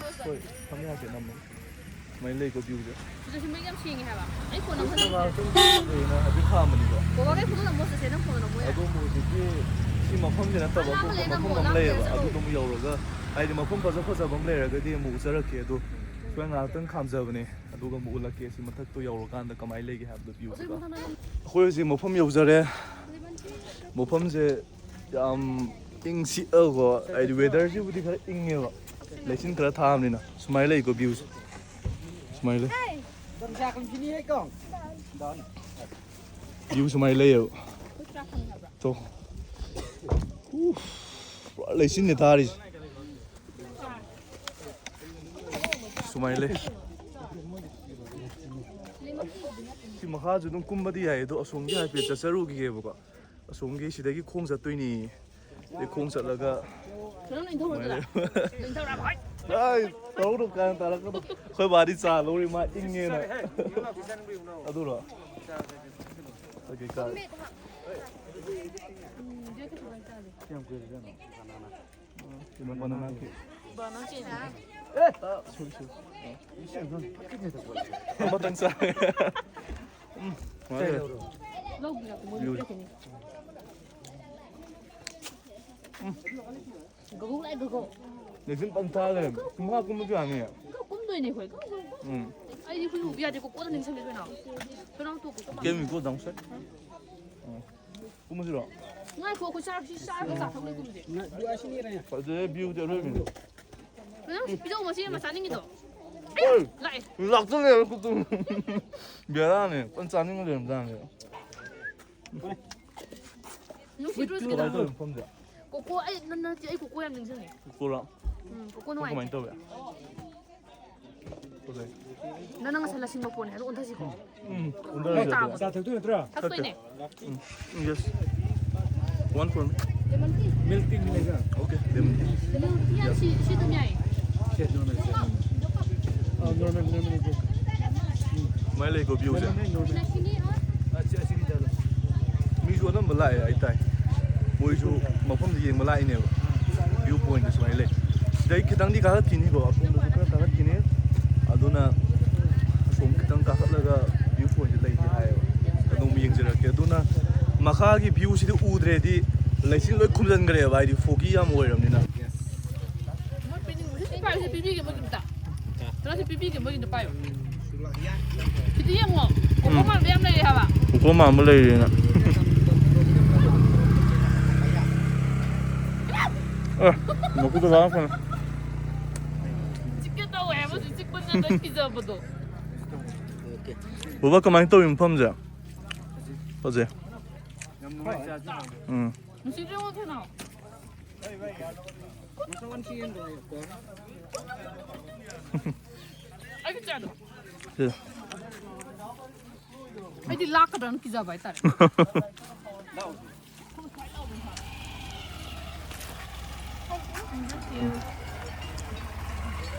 ꯍꯣꯏ, ꯊꯝꯃꯦ ꯍꯥꯏꯐꯦꯠ ꯅꯝꯃꯣ꯫ ꯁꯨꯃꯥꯏꯅ ꯂꯩꯀꯣ ꯚ꯭ꯌꯨꯁꯦ꯫ ꯁꯤꯗꯁꯨ ꯃꯤ ꯌꯥꯝ ꯁꯦꯡꯉꯦ ꯍꯥꯏꯕ꯫ ꯑꯩ ꯐꯣꯟ ꯑꯃ ꯁꯤꯗ ꯉꯥꯏꯍꯥꯛꯇꯪ ꯐꯝꯃꯒ ꯍꯥꯏꯐꯦꯠ ꯈꯥꯝꯕꯅꯤꯀꯣ꯫ ꯕꯕꯥꯒꯤ ꯐꯣꯇꯣ ꯅꯝꯃꯣ ꯆꯠꯁꯦ, ꯅꯪ ꯐꯣꯟꯗꯣ ꯅꯝꯃꯣ ꯌꯥꯏ꯫ ꯑꯗꯣ ꯑꯃꯨꯛ ꯍꯧꯖꯤꯛꯀꯤ ꯁꯤ ꯃꯐꯝꯁꯤ ꯅꯠꯇꯕ ꯑꯇꯣꯞꯄ ꯃꯐꯝ ꯑꯃ ꯂꯩꯌꯦꯕ꯫ ꯑꯗꯨꯗ ꯑꯃꯨꯛ ꯌꯧꯔꯒ ꯍꯥꯏꯗꯤ ꯃꯐꯝ ꯐꯖ ꯐꯖꯕ ꯑꯃ ꯂꯩꯔꯒꯗꯤ ꯑꯃꯨꯛ ꯎꯠꯆꯔꯛꯀꯦ꯫ ꯑꯗꯣ ꯁꯨꯃꯥꯏꯅ ꯉꯥꯏꯍꯥꯛꯇꯪ ꯈꯥꯝꯖꯕꯅꯦ꯫ ꯑꯗꯨꯒ ꯑꯃꯨꯛ ꯎꯠꯂꯛꯀꯦ ꯁꯤ ꯃꯊꯛꯇꯣ ꯌꯧꯔꯀꯥꯟꯗ ꯀꯃꯥꯏꯅ ꯂꯩꯒꯦ ꯍꯥꯏꯕꯗꯣ ꯚ꯭ꯌꯨꯁꯤꯀꯣ꯫ ꯑꯩꯈꯣꯏ ꯍꯧꯖꯤꯛ ꯃꯐꯝ ꯌꯧꯖꯔꯦ꯫ ꯃꯐꯝꯁꯦ ꯌꯥꯝ ꯏꯪ ꯆꯤꯛꯑꯒꯀꯣ, ꯍꯥꯏꯗꯤ ꯋꯦꯗꯔꯁꯤꯕꯨꯗꯤ ꯈꯔ ꯏꯪꯉꯦꯕ, ꯂꯩꯆꯤꯟ ꯈꯔ ꯊꯥꯕꯅꯤꯅ꯫ ꯁꯨꯃꯥꯏꯅ ꯂꯩꯀꯣ ꯚ꯭ꯌꯨꯁꯦ꯫ ꯁꯨꯃꯥꯏꯅ ꯂꯩ꯫ ꯚ꯭ꯌꯨ ꯁꯨꯃꯥꯏꯅ ꯂꯩꯌꯦꯕ꯫ ꯇꯣ꯫ ꯎꯐ, ꯄꯨꯔꯥ ꯂꯩꯆꯤꯟꯅꯦ ꯊꯥꯔꯤꯁꯦ꯫ ꯁꯨꯃꯥꯏꯅ ꯂꯩ꯫ ꯁꯤ ꯃꯈꯥꯁꯨ ꯑꯗꯨꯝ ꯀꯨꯝꯕꯗꯤ ꯌꯥꯏ, ꯑꯗꯣ ꯑꯁꯣꯝꯒꯤ ꯍꯥꯏꯐꯦꯠ ꯆꯠꯆꯔꯨꯈꯤꯒꯦꯕꯀꯣ꯫ ꯑꯁꯣꯝꯒꯤ ꯁꯤꯗꯒꯤ ꯈꯣꯡ ꯆꯠꯇꯣꯏꯅꯤ꯫ ꯑꯗꯩ ꯈꯣꯡ ꯆꯠꯂꯒ ꯅꯪ ꯏꯟꯊꯧꯔꯣ ꯑꯗꯨꯗ꯫ ꯁꯨꯃꯥꯏꯅ ꯂꯩ꯫ ꯅꯪ ꯏꯟꯊꯧꯔꯣ, ꯍꯣꯏ꯫ ꯑꯩ ꯇꯧꯔꯛꯀꯅꯨ, ꯀꯥꯏꯅ ꯇꯥꯔꯛꯀꯅꯨ꯫ ꯑꯩꯈꯣꯏ ꯕꯥꯗꯤ ꯆꯥ ꯂꯧꯔꯤ, ꯃꯥ ꯏꯪꯉꯦꯅ꯫ ꯑꯗꯨꯔꯣ? ꯑꯣꯀꯦ, ꯀꯥꯏ꯫ ꯎꯝ, ꯖꯦꯛ ꯀꯩꯁꯨ ꯂꯩꯇꯥꯔꯗꯤ꯫ ꯀꯌꯥꯝ ꯀꯨꯏꯔꯒꯦ? ꯀꯩꯅꯣ ꯕꯅꯥꯅꯥ ꯀꯦꯛ꯫ Banana cake. ꯑꯦ! Sorry, sorry. ꯑꯃꯇꯪ ꯆꯥꯒꯦ꯫ ꯎꯝ, ꯃꯥꯅꯦ꯫ ꯂꯧꯕꯤꯔꯛꯀꯦ, ꯃꯣꯏ ꯌꯨ꯫ ꯄꯤꯔꯛꯀꯅꯤ꯫ ꯎꯝ꯫ ꯒꯒꯧ ꯂꯥꯛꯑꯦ, ꯒꯒꯧ꯫ ꯂꯦꯛꯁꯟ ꯄꯪꯊꯥ ꯂꯩꯔꯝꯃꯦ꯫ ꯀꯨꯝꯍꯥ ꯀꯨꯝꯕꯁꯨ ꯌꯥꯅꯤꯌꯦ꯫ ꯀꯨꯝꯗꯣꯏꯅꯦ ꯑꯩꯈꯣꯏ꯫ ꯎꯝ꯫ ꯑꯩꯗꯤ ꯍꯨꯏ ꯎꯕ ꯌꯥꯗꯦꯀꯣ, ꯀꯣꯟꯅ ꯅꯤꯡꯁꯤꯡꯉꯦ ꯀꯩꯅꯣ꯫ ꯀꯩꯅꯣ ꯇꯣꯛꯄ ꯀꯃꯥꯏꯅ? Can we go downstairs? ꯎꯝ꯫ ꯀꯨꯝꯃꯁꯤꯔꯣ? ꯉꯥꯏꯈꯣ, ꯑꯩꯈꯣꯏ ꯆꯥꯛ, ꯁꯤ ꯆꯥꯔꯒ ꯆꯥ ꯊꯛꯂꯣꯏ ꯀꯨꯝꯁꯦ꯫ ꯐꯖꯩ, ꯚ꯭ꯌꯨꯗꯤ ꯑꯔꯣꯏꯕꯤꯅꯦ꯫ ꯅꯪ ꯁꯤ ꯄꯤꯖꯧ, ꯃꯁꯤ ꯃꯆꯥ ꯅꯤꯡꯉꯤꯗꯣ꯫ ꯑꯦ! ꯂꯥꯛꯑꯦ꯫ ꯂꯥꯛꯇꯣꯏꯅꯦ, ꯈꯨꯇꯨꯝ꯫ ꯕꯦꯔꯥꯅꯦ, ꯐꯖꯅ ꯆꯥꯅꯤꯡꯉ ꯂꯩꯔꯝꯖꯥꯠꯅꯦ꯫ ꯅꯨꯡꯁꯤꯗ꯭ꯔꯣ ꯁꯤꯗ? ꯀꯃꯥꯏꯅ ꯇꯧꯔꯤꯅꯣ ꯃꯐꯝꯁꯦ? ꯀꯣꯀꯣ, ꯑꯩ, ꯅ-, ꯅꯠꯇꯦ, ꯑꯩ ꯀꯣꯀꯣ ꯌꯥꯝ ꯅꯤꯡꯁꯤꯡꯉꯦ꯫ ꯀꯣꯀꯣꯔꯣ? ꯎꯝ, ꯀꯣꯀꯣ ꯅꯨꯡꯉꯥꯏꯇꯦ꯫ ꯀꯃꯥꯏꯅ ꯇꯧꯋꯦ? ꯐꯖꯩ꯫ ꯅꯪ, ꯅꯪ ꯉꯁꯥꯏ ꯂꯁꯤꯡꯕ ꯄꯣꯠꯅꯦ ꯍꯥꯏꯗꯣ ꯑꯣꯟꯊꯁꯤꯀꯣ꯫ ꯎꯝ, ꯎꯝ, ꯆꯥꯕ꯫ ꯆꯥ ꯊꯛꯇꯣꯏ ꯅꯠꯇ꯭ꯔꯥ? ꯊꯛꯇꯣꯏꯅꯦ꯫ ꯎꯝ, yes. One for me. Milk tea ꯂꯩꯕ꯭ꯔꯥ? Okay, lemon tea. Milk tea ꯁꯤ, ꯁꯤ ꯑꯗꯨꯝ ꯌꯥꯏꯌꯦ꯫ ꯁꯤ normal, ꯁꯤ normal꯫ ꯑꯥ, normal, normal tea꯫ ꯁꯨꯃꯥꯏꯅ ꯂꯩꯀꯣ ꯚ꯭ꯌꯨꯁꯦ꯫ ꯃꯤꯁꯨ ꯑꯅꯝꯕ ꯂꯥꯛꯑꯦ ꯍꯥꯏꯇꯥꯏ꯫ ꯃꯣꯏꯁꯨ ꯃꯐꯝꯗ ꯌꯦꯡꯕ ꯂꯥꯛꯏꯅꯦꯕ꯫ ꯚ꯭ꯌꯨ ꯄꯣꯏꯟꯠꯇ ꯁꯨꯃꯥꯏꯅ ꯂꯩ꯫ ꯁꯤꯗꯩ ꯈꯤꯇꯪꯗꯤ ꯀꯥꯈꯠꯈꯤꯅꯤꯀꯣ, ꯑꯁꯣꯝꯗꯁꯨ ꯈꯔ ꯀꯥꯈꯠꯈꯤꯅꯤ꯫ ꯑꯗꯨꯅ ꯑꯁꯣꯝ ꯈꯤꯇꯪ ꯀꯥꯈꯠꯂꯒ ꯚ꯭ꯌꯨ ꯄꯣꯏꯟꯠꯁꯦ ꯂꯩꯗꯤ ꯍꯥꯏꯌꯦꯕ꯫ ꯑꯗꯣꯝ ꯌꯦꯡꯖꯔꯛꯀꯦ꯫ ꯑꯗꯨꯅ ꯃꯈꯥꯒꯤ ꯚ꯭ꯌꯨꯁꯤꯗꯤ ꯎꯗ꯭ꯔꯦꯗꯤ, ꯂꯩꯆꯤꯜ ꯂꯣꯏ ꯈꯨꯝꯖꯤꯟꯈ꯭ꯔꯦꯕ, ꯍꯥꯏꯗꯤ foggy ꯌꯥꯝ ꯑꯣꯏꯔꯕꯅꯤꯅ꯫ ꯃꯣꯏ ꯄꯤꯅꯤꯡ-, ꯁꯤ ꯄꯥꯏꯔꯤꯁꯦ ꯄꯤꯕꯤꯒꯦ ꯃꯣꯏꯒꯤ ꯑꯝꯇ꯫ ꯆꯠꯂꯣ, ꯁꯤ ꯄꯤꯕꯤꯒꯦ ꯃꯣꯏꯒꯤ ꯑꯝꯇ ꯄꯥꯏꯌꯣ꯫ ꯁꯤꯗꯤ ꯌꯦꯡꯉꯣ꯫ ꯀꯣꯀꯣ ꯎꯝ꯫ ꯃꯥꯟꯕ ꯌꯥꯝ ꯂꯩꯔꯦ ꯍꯥꯏꯕ꯫ ꯀꯣꯀꯣ ꯃꯥꯟꯕ ꯂꯩꯔꯦꯅ꯫ ꯑꯦ, ꯃꯈꯨꯠꯇ ꯂꯥꯛꯄꯅꯦ꯫ ꯆꯤꯛꯀꯦ ꯇꯧꯋꯦ ꯍꯥꯏꯕ, ꯍꯧꯖꯤꯛ ꯆꯤꯛꯄꯅꯤꯅ ꯀꯤꯖꯕꯗꯣ꯫ ꯕꯕꯥ, ꯀꯃꯥꯏꯅ ꯇꯧꯋꯤ ꯃꯐꯝꯁꯦ? ꯐꯖꯩ꯫ ꯎꯝ꯫ ꯅꯨꯡꯁꯤꯠ ꯌꯦꯡꯉꯣ ꯊꯣꯏꯅꯥꯎ꯫ ꯑꯩꯒꯤ ꯆꯥꯗꯣ꯫ ꯁꯤ꯫ ꯑꯩꯗꯤ ꯂꯥꯛꯀꯗ꯭ꯔꯥꯅ ꯀꯤꯖꯕ ꯍꯥꯏꯇꯥꯔꯦ꯫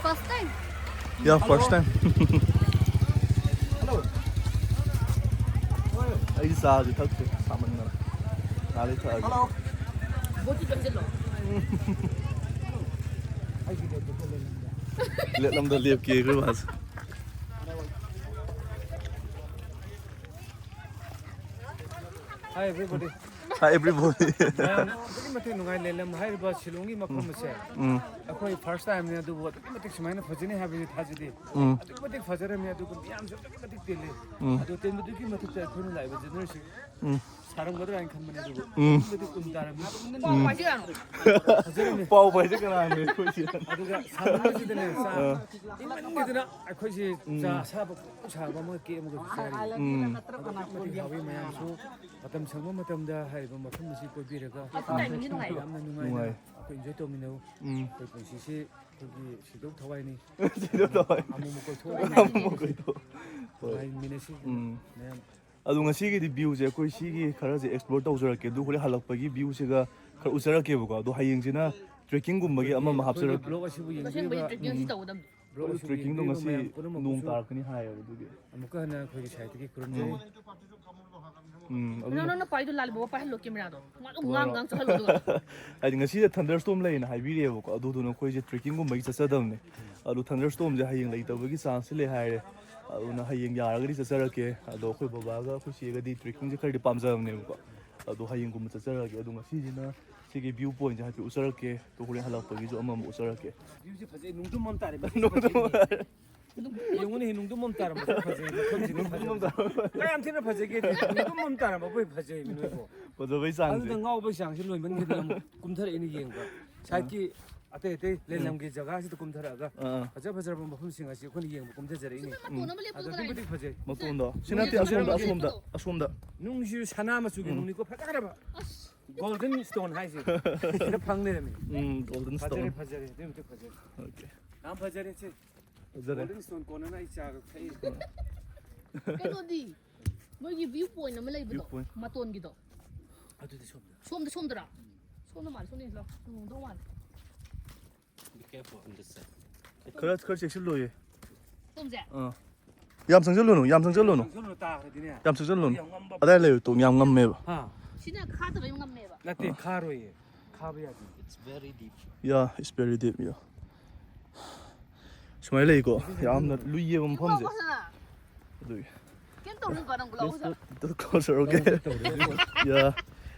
First time? Yeah, first time. ꯑꯩꯗꯤ ꯆꯥꯁꯦ ꯊꯛꯇ꯭ꯔꯤ, ꯁꯥꯃꯟꯗꯅ꯫ ꯉꯥꯏꯍꯥꯛ ꯂꯩ ꯊꯛꯑꯒꯦ꯫ ꯕꯣꯇꯤ ꯆꯪꯁꯤꯜꯂꯣ꯫ ꯂꯦꯞꯂꯝꯗ ꯂꯦꯞꯀꯦ ꯑꯩꯈꯣꯏ ꯕꯥꯁꯦ꯫ Hi everybody. Hi everybody. ꯃꯌꯥꯝ ꯑꯗꯨꯛꯀꯤ ꯃꯇꯤꯛ ꯅꯨꯡꯉꯥꯏ ꯂꯩꯂꯝ ꯍꯥꯏꯔꯤꯕ ꯁꯤꯂꯣꯡꯒꯤ ꯃꯐꯝ ꯑꯁꯦ꯫ ꯎꯝ꯫ ꯑꯩꯈꯣꯏ first timeꯅꯦ, ꯑꯗꯨꯕꯨ ꯑꯗꯨꯛꯀꯤ ꯃꯇꯤꯛ ꯁꯨꯃꯥꯏꯅ ꯐꯖꯅꯤ ꯍꯥꯏꯕꯁꯤ ꯊꯥꯖꯗꯦ꯫ ꯎꯝ꯫ ꯑꯗꯨꯛꯀꯤ ꯃꯇꯤꯛ ꯐꯖꯔꯝꯃꯤ, ꯑꯗꯨꯒ ꯃꯤꯌꯥꯝꯁꯨ ꯑꯗꯨꯛꯀꯤ ꯃꯇꯤꯛ ꯇꯤꯜꯂꯤ꯫ ꯎꯝ꯫ ꯑꯗꯨ ꯇꯤꯟꯕꯗꯨꯒꯤ ꯃꯊꯛꯇ ꯑꯩꯈꯣꯏꯅ ꯂꯥꯛꯏꯕ generalꯁꯤ ꯎꯝ꯫ ꯁꯥꯔꯝꯒꯗ꯭ꯔꯥ ꯍꯥꯏꯅ ꯈꯟꯕꯅꯦ, ꯑꯗꯨꯕꯨ ꯎꯝ꯫ ꯑꯗꯨꯛꯀꯤ ꯃꯇꯤꯛ ꯎꯟ ꯇꯥꯔꯝꯃꯤ꯫ ꯎꯝ꯫ ꯐꯖꯔꯝꯃꯤ꯫ ꯄꯥꯎ ꯄꯥꯏꯁꯦ ꯀꯅꯥꯅꯣ ꯑꯩꯈꯣꯏꯁꯦ? ꯑꯗꯨꯒ ꯁꯥꯃꯟꯕꯁꯤꯗꯅꯦ, ꯆꯥ ꯑꯥ꯫ ꯏꯪꯃꯟꯒꯤꯗꯅ ꯑꯩꯈꯣꯏꯁꯦ ꯎꯝ꯫ ꯆꯥ ꯑꯁꯥꯕ ꯐꯖꯅ ꯁꯥꯕ ꯑꯃꯒ cake ꯑꯃꯒ ꯆꯥꯔꯤ꯫ ꯎꯝ꯫ ꯑꯗꯨꯛꯀꯤ ꯃꯇꯤꯛ ꯍꯥꯎꯋꯤ꯫ ꯃꯌꯥꯝꯁꯨ ꯃꯇꯝ ꯁꯪꯕ ꯃꯇꯝꯗ ꯍꯥꯏꯔꯤꯕ ꯃꯐꯝ ꯑꯁꯤ ꯀꯣꯏꯕꯤꯔꯒ ꯌꯥꯝꯅ ꯅꯨꯡꯉꯥꯏꯅ ꯅꯨꯡꯉꯥꯏ꯫ ꯑꯩꯈꯣꯏ enjoy ꯇꯧꯃꯤꯟꯅꯧ꯫ ꯎꯝ꯫ ꯑꯩꯈꯣꯏ ꯄꯨꯟꯁꯤꯁꯤ ꯑꯩꯈꯣꯏꯒꯤ ꯁꯤꯗꯧ ꯊꯋꯥꯏꯅꯤ꯫ ꯁꯤꯗꯧ ꯊꯋꯥꯏ꯫ ꯑꯃꯨꯛ ꯑꯃꯨꯛ ꯀꯣꯏꯊꯣꯛꯑꯒ ꯑꯃꯨꯛ ꯑꯃꯨꯛ ꯀꯣꯏꯊꯣꯛ꯫ ꯍꯣꯏ꯫ ꯅꯨꯡꯉꯥꯏꯃꯤꯟꯅꯁꯤ ꯎꯝ꯫ ꯃꯌꯥꯝ꯫ ꯑꯗꯣ ꯉꯁꯤꯒꯤꯗꯤ viewꯁꯦ ꯑꯩꯈꯣꯏ ꯁꯤꯒꯤ ꯈꯔꯁꯦ explore ꯇꯧꯖꯔꯛꯀꯦ, ꯑꯗꯨ ꯍꯣꯔꯦꯟ ꯍꯜꯂꯛꯄꯒꯤ viewꯁꯤꯒ ꯈꯔ ꯎꯠꯆꯔꯛꯀꯦꯕꯀꯣ꯫ ꯑꯗꯣ ꯍꯌꯦꯡꯁꯤꯅ trekkingꯒꯨꯝꯕꯒꯤ ꯑꯃ ꯑꯃ ꯑꯩꯈꯣꯏꯒꯤ ꯍꯥꯞꯆꯔꯛꯀꯦ꯫ Vlog ꯑꯁꯤꯕꯨ ꯑꯁꯦꯡꯕꯒꯤ ꯌꯦꯡꯕꯤꯔꯒ trekking ꯑꯁꯤ ꯎꯝ꯫ ꯇꯧꯒꯗꯕꯅꯤ꯫ ꯕ꯭ꯔꯣ, ꯇ꯭ꯔꯦꯛꯀꯤꯡꯗꯣ ꯉꯁꯤ ꯃꯌꯥꯝ ꯄꯨꯝꯅꯃꯛꯄꯨꯁꯨ ꯅꯣꯡ ꯇꯥꯔꯛꯀꯅꯤ ꯍꯥꯏꯌꯦꯕ, ꯑꯗꯨꯒꯤ꯫ ꯑꯃꯨꯛꯀ ꯍꯟꯅ ꯑꯩꯈꯣꯏꯒꯤ ꯁꯥꯏꯠꯇꯒꯤ ꯈꯨꯔꯨꯝꯖꯔꯤ꯫ ꯎꯝ, ꯑꯗꯨꯅ ꯅꯪ, ꯅꯪꯅ ꯄꯥꯏꯗꯣ ꯂꯥꯜꯂꯦ ꯕꯕꯥ, ꯄꯥꯏꯍꯜꯂꯣ ꯀꯦꯃꯦꯔꯥꯗꯣ꯫ ꯉꯥꯛ ꯉꯥꯡ ꯉꯥꯡ ꯆꯠꯍꯜꯂꯣ ꯑꯗꯨꯒ꯫ ꯍꯥꯏꯗꯤ ꯉꯁꯤꯁꯦ ꯊꯟꯗꯔ ꯁ꯭ꯇꯣꯝ ꯂꯩꯌꯦꯅ ꯍꯥꯏꯕꯤꯔꯛꯑꯦꯕꯀꯣ, ꯑꯗꯨꯗꯨꯅ ꯑꯩꯈꯣꯏꯁꯦ ꯇ꯭ꯔꯦꯛꯀꯤꯡꯒꯨꯝꯕꯒꯤ ꯆꯠꯆꯗꯕꯅꯦ꯫ ꯑꯗꯣ ꯊꯟꯗꯔ ꯁ꯭ꯇꯣꯝꯁꯦ ꯍꯌꯦꯡ ꯂꯩꯇꯕꯒꯤ ꯆꯥꯟꯁꯁꯦ ꯂꯩ ꯍꯥꯏꯔꯦ꯫ ꯑꯗꯨꯅ ꯍꯌꯦꯡ ꯌꯥꯔꯒꯗꯤ ꯆꯠꯆꯔꯛꯀꯦ꯫ ꯑꯗꯣ ꯑꯩꯈꯣꯏ ꯕꯕꯥꯒ ꯑꯩꯈꯣꯏ ꯆꯦꯒꯗꯤ ꯇ꯭ꯔꯦꯛꯀꯤꯡꯁꯦ ꯈꯔꯗꯤ ꯄꯥꯝꯖꯕꯅꯦꯕꯀꯣ꯫ ꯑꯗꯣ ꯍꯌꯦꯡꯒꯨꯝꯕ ꯆꯠꯆꯔꯛꯑꯒꯦ꯫ ꯑꯗꯣ ꯉꯁꯤꯁꯤꯅ ꯁꯤꯒꯤ ꯚ꯭ꯌꯨ ꯄꯣꯏꯟꯠꯁꯦ ꯍꯥꯏꯐꯦꯠ ꯎꯠꯆꯔꯛꯀꯦ꯫ ꯑꯗꯣ ꯍꯣꯔꯦꯟ ꯍꯜꯂꯛꯄꯒꯤꯁꯨ ꯑꯃꯃꯨꯛ ꯎꯠꯆꯔꯛꯀꯦ꯫ ꯚ꯭ꯌꯨꯁꯦ ꯐꯖꯩ, ꯅꯨꯡꯗꯨꯝ ꯑꯃ ꯇꯥꯔꯦ, ꯃꯁꯤ ꯐꯖꯩ꯫ ꯌꯦꯡꯉꯨꯅꯦ, ꯅꯨꯡꯗꯨꯝ ꯑꯃ ꯇꯥꯔꯝꯕꯁꯨ ꯐꯖꯩ, ꯃꯐꯝꯁꯤꯅ ꯐꯖꯩ꯫ ꯀꯌꯥꯝ ꯊꯤꯅ ꯐꯖꯒꯦ, ꯅꯨꯡꯗꯨꯝ ꯑꯃ ꯇꯥꯔꯝꯕ ꯑꯩꯈꯣꯏ ꯐꯖꯩ ꯅꯣꯏꯕꯣ꯫ ꯐꯖꯕꯩ ꯆꯥꯡꯁꯦ꯫ ꯑꯗꯨꯗ ꯉꯥꯎꯕꯩ ꯆꯥꯡꯁꯦ ꯂꯣꯏꯃꯟꯈꯤꯗꯅ ꯑꯃꯨꯛ ꯀꯨꯝꯊꯔꯛꯏꯅꯦ ꯌꯦꯡꯕ꯫ ꯁꯥꯏꯠꯀꯤ ꯑꯇꯩ ꯑꯇꯩ ꯂꯩꯂꯝꯒꯤ ꯖꯒꯥꯁꯤꯗ ꯀꯨꯝꯊꯔꯛꯑꯒ ꯑꯥ꯫ ꯐꯖ ꯐꯖꯔꯕ ꯃꯐꯝꯁꯤꯡ ꯑꯁꯤ ꯑꯩꯈꯣꯏꯅ ꯌꯦꯡꯕ ꯀꯨꯝꯊꯖꯔꯛꯏꯅꯦ꯫ ꯃꯇꯣꯟ ꯑꯃ ꯂꯦꯞꯄꯨ ꯑꯗ ꯀꯗꯥꯏ? ꯑꯗꯨꯛꯀꯤ ꯃꯇꯤꯛ ꯐꯖꯩ꯫ ꯃꯇꯣꯟꯗꯣ? ꯁꯤ ꯅꯠꯇꯦ, ꯑꯁꯣꯝꯗ, ꯑꯁꯣꯝꯗ, ꯑꯁꯣꯝꯗ꯫ ꯅꯨꯡꯁꯤꯁꯨ ꯁꯅꯥ ꯃꯆꯨꯒꯤ ꯎꯝ꯫ ꯅꯨꯡꯅꯤꯀꯣ, ꯐꯖꯈ꯭ꯔꯕ꯫ ꯑꯁ꯫ ꯒꯣꯜꯗꯟ ꯁ꯭ꯇꯣꯟ ꯍꯥꯏꯁꯦ ꯁꯤꯗ ꯐꯪ ꯂꯩꯔꯝꯃꯤ꯫ ꯎꯝ, ꯒꯣꯜꯗꯟ ꯐꯖꯔꯦ, ꯁ꯭ꯇꯣꯟ꯫ ꯐꯖꯔꯦ, ꯑꯗꯨꯛꯀꯤ ꯃꯇꯤꯛ ꯐꯖꯔꯦ꯫ ꯑꯣꯀꯦ꯫ ꯌꯥꯝ ꯐꯖꯔꯦ ꯁꯤ꯫ ꯐꯖꯔꯦ꯫ ꯒꯣꯜꯗꯟ ꯁ꯭ꯇꯣꯟ ꯀꯣꯟꯅꯅ ꯑꯩ ꯆꯥꯒ ꯊꯛꯏ꯫ ꯀꯩꯅꯣꯗꯤ, ꯃꯣꯏꯒꯤ ꯚ꯭ꯌꯨ ꯄꯣꯏꯟꯠ ꯑꯃ ꯂꯩꯕꯗꯣ, ꯚ꯭ꯌꯨ ꯄꯣꯏꯟꯠ꯫ ꯃꯇꯣꯟꯒꯤꯗꯣ꯫ ꯑꯗꯨꯗꯤ ꯁꯣꯝꯗ꯫ ꯁꯣꯝꯗ, ꯁꯣꯝꯗꯔꯥ? ꯁꯣꯝꯗ ꯃꯥꯜꯂꯦ, ꯁꯣꯝꯗ ꯌꯦꯡꯁꯤ ꯂꯥꯎ꯫ ꯌꯦꯡꯉꯝꯗꯧ ꯃꯥꯜꯂꯦ꯫ Be careful on this side. ꯈꯔ, ꯈꯔ ꯆꯦꯛꯁꯤꯜꯂꯣꯌꯦ꯫ ꯁꯣꯝꯁꯦ? ꯑꯥ꯫ ꯌꯥꯝ ꯆꯪꯁꯤꯜꯂꯨꯅꯨ, ꯌꯥꯝ ꯆꯪꯁꯤꯜꯂꯨꯅꯨ꯫ ꯆꯪꯁꯤꯜꯂꯨꯅꯨ, ꯇꯥꯈ꯭ꯔꯗꯤꯅꯦ꯫ ꯌꯥꯝ ꯆꯪꯁꯤꯜꯂꯨꯅꯨ꯫ ꯌꯥꯝ ꯉꯝꯕ꯫ ꯑꯗꯥꯏ ꯂꯩꯌꯨ, ꯇꯣꯡ ꯌꯥꯝ ꯉꯝꯃꯦꯕ꯫ ꯍꯥ? ꯁꯤꯅ ꯈꯥꯗꯕꯩ ꯉꯝꯃꯦꯕ꯫ ꯅꯠꯇꯦ, ꯑꯥ꯫ ꯈꯥꯔꯣꯏꯌꯦ꯫ ꯈꯥꯕ ꯌꯥꯗꯦ꯫ It's very deep. Yeah, it's very deep, yeah. ꯁꯨꯃꯥꯏꯅ ꯂꯩꯀꯣ, ꯌꯥꯝꯅ ꯂꯨꯏꯌꯦꯕ ꯃꯐꯝꯁꯦ꯫ ꯐꯖꯅ꯫ ꯑꯗꯨꯒꯤ꯫ ꯀꯩꯝ ꯇꯧꯔꯣꯏꯀꯣ, ꯅꯪ ꯒ꯭ꯂꯣꯚꯁ ꯇꯧꯔꯣꯏ꯫ ꯇꯧꯔꯣꯏ, ꯇꯧꯔꯣꯏ꯫ ꯌꯥ꯫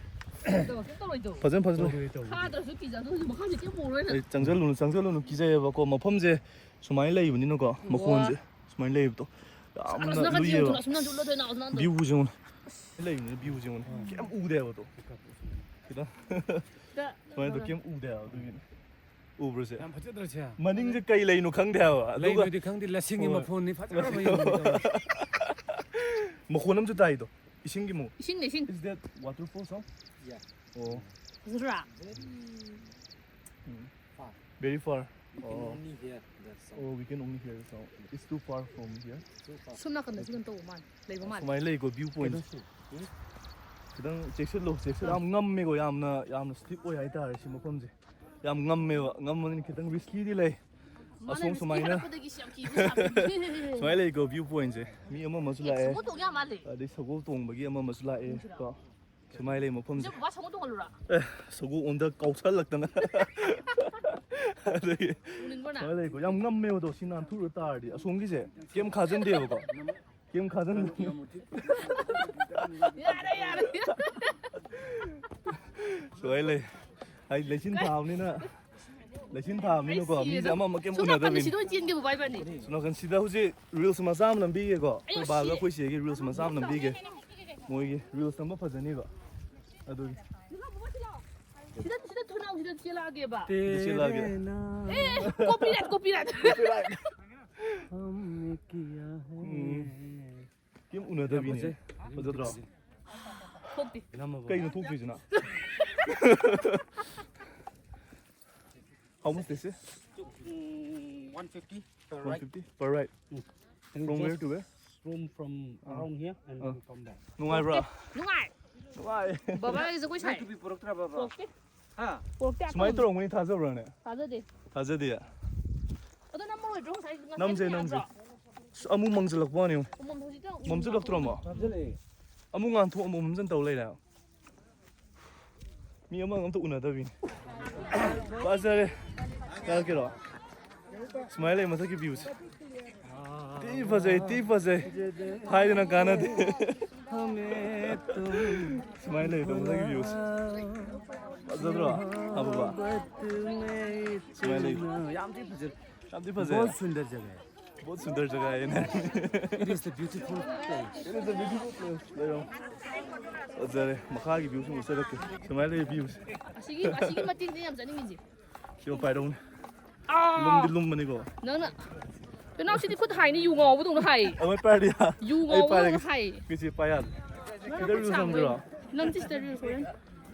ꯀꯩꯝ ꯇꯧꯔꯣꯏ, ꯀꯩꯝ ꯇꯧꯔꯣꯏ꯫ ꯐꯖꯅ, ꯐꯖꯅ꯫ ꯇꯧꯔꯣꯏ, ꯇꯧꯔꯣꯏ꯫ ꯈꯥꯗ꯭ꯔꯁꯨ ꯀꯤꯖꯗꯣꯏꯅꯦ, ꯃꯈꯥꯗꯤ ꯀꯩꯝ ꯎꯔꯣꯏ ꯅꯪ꯫ ꯑꯩ ꯆꯪꯁꯤꯜꯂꯨꯅꯨ, ꯆꯪꯁꯤꯜꯂꯨꯅꯨ, ꯀꯤꯖꯩꯌꯦꯕꯀꯣ꯫ ꯃꯐꯝꯁꯦ ꯁꯨꯃꯥꯏꯅ ꯂꯩꯕꯅꯤꯅꯀꯣ, ꯃꯈꯣꯟꯁꯦ ꯁꯨꯃꯥꯏꯅ ꯂꯩꯕꯗꯣ ꯌꯥꯝꯅ ꯑꯁꯣꯝ ꯅꯥꯀꯟ ꯂꯨꯏꯌꯦꯕ꯫ ꯌꯦꯡꯉꯨ, ꯑꯁꯣꯝ ꯅꯥꯀꯟ ꯆꯠꯂꯣ, ꯊꯣꯏꯅ ꯑꯁꯣꯝ ꯅꯥꯀꯟꯗꯣ꯫ ꯚ꯭ꯌꯨꯁꯦ ꯌꯦꯡꯉꯨꯅꯦ꯫ ꯂꯩꯕꯅꯤꯅ ꯚ꯭ꯌꯨꯁꯦ ꯌꯦꯡꯉꯨꯅꯦ꯫ ꯀꯩꯝ ꯎꯗꯦ ꯍꯥꯏꯕ ꯑꯗꯣ꯫ ꯈꯤꯇꯪ꯫ ꯁꯨꯃꯥꯏꯅ ꯇꯧ, ꯀꯩꯝ ꯎꯗꯦ ꯍꯥꯏꯕ ꯑꯗꯨꯒꯤꯅꯦ꯫ ꯎꯕ꯭ꯔꯁꯦ? ꯌꯥꯝ ꯐꯖꯗ꯭ꯔꯣ ꯁꯦ? ꯃꯅꯤꯡꯁꯦ ꯀꯩ ꯂꯩꯅꯣ ꯈꯪꯗꯦ ꯍꯥꯏꯕ꯫ ꯑꯗꯨꯒ ꯂꯩꯅꯣꯗꯤ ꯈꯪꯗꯦ, ꯂꯁꯤꯡꯒꯤ ꯍꯣꯏ꯫ ꯃꯐꯣꯟꯅꯤ, ꯐꯖꯈ꯭ꯔꯕ ꯌꯦꯡꯉꯨꯅꯦ꯫ ꯃꯈꯣꯟ ꯑꯃꯁꯨ ꯇꯥꯏꯗꯣ꯫ ꯏꯁꯤꯡꯒꯤ ꯃꯨ-, ꯏꯁꯤꯡꯅꯦ, ꯏꯁꯤꯡ꯫ Is that waterfall sound? Yeah. ꯑꯣ꯫ ꯐꯖꯗ꯭ꯔꯥ? Very um. Far. Very far. You can ꯑꯣ꯫ Only hear the sound. Oh, we can only hear the sound. It's too far from here. Too far. ꯁꯣꯝ ꯅꯥꯀꯟꯗꯁꯨ ꯀꯩꯅꯣ ꯇꯧꯕ ꯃꯥꯜꯂꯦ, ꯂꯩꯕ ꯃꯥꯜꯂꯦ꯫ ꯁꯨꯃꯥꯏꯅ ꯂꯩꯀꯣ, view point꯫ ꯀꯩꯅꯣꯁꯨ, ꯎꯝ? ꯈꯤꯇꯪ ꯆꯦꯛꯁꯤꯜꯂꯣ, ꯆꯦꯛꯁꯤꯜꯂꯣ꯫ ꯌꯥꯝ ꯉꯝꯃꯦꯀꯣ, ꯌꯥꯝꯅ, ꯌꯥꯝꯅ steep ꯑꯣꯏ ꯍꯥꯏꯇꯥꯔꯦ ꯁꯤ ꯃꯐꯝꯁꯦ꯫ ꯌꯥꯝ ꯉꯝꯃꯦꯕ, ꯉꯝꯕꯅꯤꯅ ꯈꯤꯇꯪ riskyꯗꯤ ꯂꯩ꯫ ꯑꯁꯣꯝ ꯁꯨꯃꯥꯏꯅ ꯁꯨꯃꯥꯏꯅ ꯂꯩꯀꯣ, ꯚ꯭ꯌꯨ ꯄꯣꯏꯟꯠꯁꯦ꯫ ꯃꯤ ꯑꯃ ꯑꯃꯁꯨ ꯂꯥꯛꯑꯦ꯫ ꯁꯒꯣꯜ ꯇꯣꯡ ꯌꯥꯝ ꯃꯥꯜꯂꯦ꯫ ꯑꯗꯩ ꯁꯒꯣꯜ ꯇꯣꯡꯕꯒꯤ ꯑꯃ ꯑꯃꯁꯨ ꯂꯥꯛꯑꯦ ꯀꯣ꯫ ꯁꯨꯃꯥꯏꯅ ꯂꯩ ꯃꯐꯝꯁꯦ꯫ ꯁꯤꯗ ꯕꯕꯥ ꯁꯒꯣꯜ ꯇꯣꯡꯍꯜꯂꯨꯔꯥ? ꯑꯦ, ꯁꯒꯣꯜ ꯑꯣꯟꯗ ꯀꯥꯎꯁꯜꯂꯛꯇꯅ꯫ ꯑꯗꯒꯤ ꯇꯣꯡꯅꯤꯡꯕ꯭ꯔꯣ ꯅꯪ? ꯁꯨꯃꯥꯏꯅ ꯂꯩꯀꯣ꯫ ꯌꯥꯝ ꯉꯝꯃꯦꯕ ꯑꯗꯣ ꯁꯤ ꯅꯥꯟꯊꯨꯔ ꯇꯥꯔꯗꯤ꯫ ꯑꯁꯣꯝꯒꯤꯁꯦ ꯀꯩꯝ ꯈꯥꯖꯟꯗꯦꯕꯀꯣ꯫ ꯀꯩꯝ ꯈꯥꯖꯟꯗꯦ꯫ ꯌꯥꯔꯦ, ꯌꯥꯔꯦ꯫ ꯁꯨꯃꯥꯏꯅ ꯂꯩ꯫ ꯍꯥꯏꯗꯤ ꯂꯩꯆꯤꯟ ꯊꯥꯕꯅꯤꯅ꯫ ꯂꯩꯆꯤꯟ ꯊꯥꯕꯅꯤꯅꯀꯣ, ꯑꯩ ꯃꯤꯁꯦ ꯁꯤꯔꯦꯗ꯫ ꯑꯃ ꯑꯃ ꯀꯩꯝ ꯁꯣꯝ ꯅꯥꯀꯟꯗ ꯎꯅꯗꯕꯤꯅꯤ꯫ ꯁꯤꯗ ꯑꯣꯏꯅ ꯆꯦꯟꯒꯦ ꯕꯕꯥ ꯏꯕꯥꯅꯤ꯫ ꯁꯣꯝ ꯅꯥꯀꯟ ꯁꯤꯗ ꯍꯧꯖꯤꯛ ꯔꯤꯜꯁ ꯃꯆꯥ ꯑꯃ ꯅꯝꯕꯤꯒꯦꯀꯣ꯫ ꯑꯩ ꯑꯩꯈꯣꯏ ꯕꯥꯒ ꯁꯤꯔꯦ꯫ ꯑꯩꯈꯣꯏ ꯆꯦꯒꯤ ꯔꯤꯜꯁ ꯃꯆꯥ ꯑꯃ ꯅꯝꯕꯤꯒꯦ꯫ ꯃꯣꯏꯒꯤ ꯔꯤꯜꯁ ꯅꯝꯕ ꯐꯖꯅꯤꯕ꯫ ꯑꯗꯨꯒꯤ꯫ ꯁꯤꯗ, ꯁꯤꯗ ꯊꯣꯡꯅꯥꯎ ꯁꯤꯗ ꯆꯦꯜꯂꯛꯑꯒꯦꯕ꯫ ꯁꯤꯗ ꯆꯦꯜꯂꯛꯑꯒꯦ꯫ ꯑꯦ, copyright, copyright꯫ ꯎꯝ꯫ ꯀꯩꯝ ꯎꯅꯗꯕꯤꯅꯦ꯫ ꯐꯖꯗ꯭ꯔꯣ? ꯊꯣꯛꯇꯦ꯫ ꯀꯩꯅꯣ ꯊꯣꯛꯇ꯭ꯔꯤꯁꯤꯅ? How much this is? Mm, one fifty per ride. One fifty per ride. Mm. And from where just to where? Roam from around here and Ah. From there. ꯅꯨꯡꯉꯥꯏꯕ꯭ꯔꯥ? ꯅꯨꯡꯉꯥꯏ꯫ ꯅꯨꯡꯉꯥꯏ꯫ ꯕꯕꯥ ꯑꯩ ꯖꯒꯣꯏ ꯁꯥꯏ꯫ ꯅꯪ ꯇꯨꯄꯤ ꯄꯨꯔꯛꯇ꯭ꯔꯕꯕ? ꯄꯨꯔꯛꯇꯦ꯫ ꯍꯥ? ꯄꯨꯔꯛꯇꯦ꯫ ꯁꯨꯃꯥꯏꯅ ꯇꯧꯔꯝꯒꯅꯤ ꯊꯥꯖꯕ꯭ꯔꯥꯅꯦ? ꯊꯥꯖꯗꯦ꯫ ꯊꯥꯖꯗꯦ꯫ ꯑꯗꯣ ꯅꯝꯃꯔꯣꯏꯗ꯭ꯔꯣ ꯉꯁꯥꯏ, ꯉꯁꯥꯏ ꯅꯝꯁꯦ, ꯌꯥꯗ꯭ꯔꯣ? ꯅꯝꯁꯦ꯫ ꯑꯁ, ꯑꯃꯨꯛ ꯃꯪꯁꯤꯜꯂꯛꯄ ꯋꯥꯅꯤ꯫ ꯃꯝ-, ꯍꯧꯖꯤꯛꯇ ꯑꯃꯨꯛ ꯃꯝꯁꯤꯜꯂꯛꯇ꯭ꯔꯣ ꯑꯃꯨꯛ? ꯃꯝꯁꯤꯜꯂꯛꯑꯦ꯫ ꯑꯃꯨꯛ ꯉꯥꯟꯊꯣꯛ ꯑꯃꯨꯛ ꯃꯝꯁꯤꯟ ꯇꯧ ꯂꯩꯔꯦ꯫ ꯃꯤ ꯑꯃꯒ ꯑꯝꯇ ꯎꯅꯗꯕꯤꯅꯤ꯫ ꯐꯖꯔꯦ꯫ ꯀꯥꯔꯛꯀꯦꯔꯣ? ꯁꯨꯃꯥꯏꯅ ꯂꯩ ꯃꯊꯛꯀꯤ ꯚ꯭ꯌꯨꯁꯦ꯫ ꯊꯤ ꯐꯖꯩ, ꯊꯤ ꯐꯖꯩ꯫ ꯍꯥꯏꯗꯅ ꯀꯥꯟꯅꯗꯦ꯫ ꯁꯨꯃꯥꯏꯅ ꯂꯩ ꯃꯊꯛꯀꯤ ꯚ꯭ꯌꯨꯁꯦ꯫ ꯐꯖꯗ꯭ꯔꯣ? ꯑꯕꯨꯕ꯫ ꯁꯨꯃꯥꯏꯅ ꯂꯩ꯫ ꯌꯥꯝ ꯊꯤ ꯐꯖꯩ꯫ ꯌꯥꯝ ꯊꯤ ꯐꯖꯩ꯫ बहुत सुंदर जगह है। बहुत सुंदर जगह है ना। It is the beautiful place. It is a beautiful place. ꯂꯩꯔꯣ꯫ ꯐꯖꯔꯦ꯫ ꯃꯈꯥꯒꯤ ꯚ꯭ꯌꯨꯁꯨ ꯑꯃꯨꯛ ꯆꯠꯂꯛꯀꯦ꯫ ꯁꯨꯃꯥꯏꯅ ꯂꯩ ꯚ꯭ꯌꯨꯁꯦ꯫ ꯑꯁꯤꯒꯤ, ꯑꯁꯤꯒꯤ ꯃꯇꯦꯛꯅꯦ ꯌꯥꯝ ꯆꯠꯅꯤꯡꯉꯤꯁꯦ꯫ ꯁꯤ ꯄꯥꯏꯔꯛꯎꯅꯦ꯫ ꯑꯥ! ꯂꯨꯝꯗꯤ ꯂꯨꯝꯕꯅꯤꯀꯣ꯫ ꯅꯪꯅ, ꯄꯦꯅꯥꯎ ꯁꯤꯗꯤ ꯈꯨꯠ ꯍꯥꯏꯅꯤ, ꯌꯨ ꯉꯥꯎꯕꯗꯧꯅ ꯍꯥꯏ꯫ ꯑꯃ ꯄꯥꯏꯔꯗꯤ ꯌꯥ-, ꯌꯨ ꯑꯩ ꯉꯥꯎꯕꯗꯧꯅ ꯄꯥꯏꯔꯒꯦ꯫ ꯍꯥꯏ꯫ ꯀꯩꯁꯤ ꯄꯥꯏ ꯌꯥꯗꯦ꯫ ꯅꯪꯅ ꯁꯤꯗ ꯈꯨꯠ ꯔꯤꯜꯁ ꯁꯥꯡꯕ ꯅꯝꯗꯣꯏꯔꯣ? ꯑꯣꯏꯅꯤ꯫ ꯅꯪ ꯁꯤꯗ ꯔꯤꯜꯁ ꯍꯣꯔꯦꯟ꯫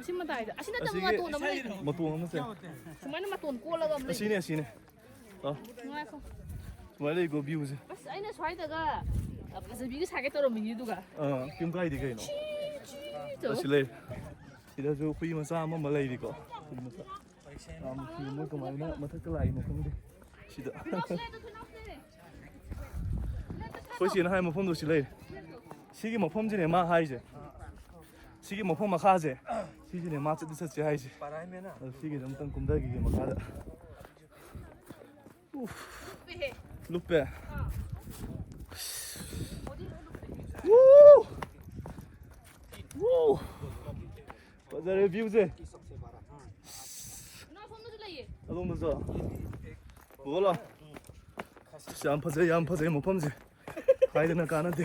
ꯑꯁꯤ ꯃꯇꯥꯏꯗ꯫ ꯑꯁꯤ ꯅꯠꯇꯕ ꯑꯁꯤꯒꯤ ꯃꯇꯣꯟ ꯑꯃ ꯂꯩꯕꯅꯤ꯫ ꯃꯇꯣꯟ ꯑꯃ ꯆꯠ-, ꯁꯨꯃꯥꯏꯅ ꯃꯇꯣꯟ ꯀꯣꯜꯂꯒ ꯑꯃ ꯂꯩ꯫ ꯑꯁꯤꯅꯦ, ꯑꯁꯤꯅꯦ꯫ ꯑ꯫ ꯉꯥꯏꯈꯣ꯫ ꯁꯨꯃꯥꯏꯅ ꯂꯩꯀꯣ ꯚ꯭ꯌꯨꯁꯦ꯫ ꯑꯁ, ꯑꯩꯅ ꯁ꯭ꯋꯥꯏꯗꯒ, ꯑ, ꯐꯖꯕꯤꯒ ꯁꯥꯒꯦ ꯇꯧꯔꯝꯃꯤꯅꯤ ꯑꯗꯨꯒ꯫ ꯑ, ꯀꯩꯝ ꯀꯥꯏꯗꯦ ꯀꯩꯅꯣ꯫ ꯆꯤ, ꯆꯤ ꯇꯧ꯫ ꯑꯁꯤ ꯂꯩ꯫ ꯁꯤꯗꯁꯨ ꯍꯨꯏ ꯃꯆꯥ ꯑꯃ ꯑꯃ ꯂꯩꯔꯤꯀꯣ꯫ ꯍꯨꯏ ꯃꯆꯥ꯫ ꯌꯥꯝ ꯅꯨꯡꯁꯤ, ꯃꯣꯏ ꯀꯃꯥꯏꯅ ꯃꯊꯛꯇ ꯂꯥꯛꯏꯅꯣ ꯈꯪꯗꯦ꯫ ꯁꯤꯗ ꯑꯩꯈꯣꯏ ꯆꯦꯅ ꯍꯥꯏ ꯃꯐꯝꯗꯣ ꯁꯤ ꯂꯩꯔꯦ꯫ ꯁꯤꯒꯤ ꯃꯐꯝꯁꯤꯅꯦ ꯃꯥ ꯍꯥꯏꯁꯦ꯫ ꯁꯤꯒꯤ ꯃꯐꯝ ꯃꯈꯥꯁꯦ ꯁꯤꯁꯤꯅꯦ ꯃꯥ ꯆꯠꯇꯤ ꯆꯠꯁꯦ ꯍꯥꯏꯁꯦ꯫ ꯑꯗꯣ ꯁꯤꯒꯤꯗ ꯑꯝꯇꯪ ꯀꯨꯝꯊꯈꯤꯒꯦ ꯃꯈꯥꯗ꯫ ꯎꯐ꯫ ꯂꯨꯞꯄꯦ꯫ ꯎ! ꯎ! ꯐꯖꯔꯦ viewꯁꯦ꯫ ꯑꯗꯣꯝꯗꯁꯨ꯫ ꯄꯨꯔꯣ ꯂꯥꯎ꯫ ꯑꯁ, ꯌꯥꯝ ꯐꯖꯩ, ꯌꯥꯝ ꯐꯖꯩ ꯃꯐꯝꯁꯦ꯫ ꯍꯥꯏꯗꯅ ꯀꯥꯟꯅꯗꯦ꯫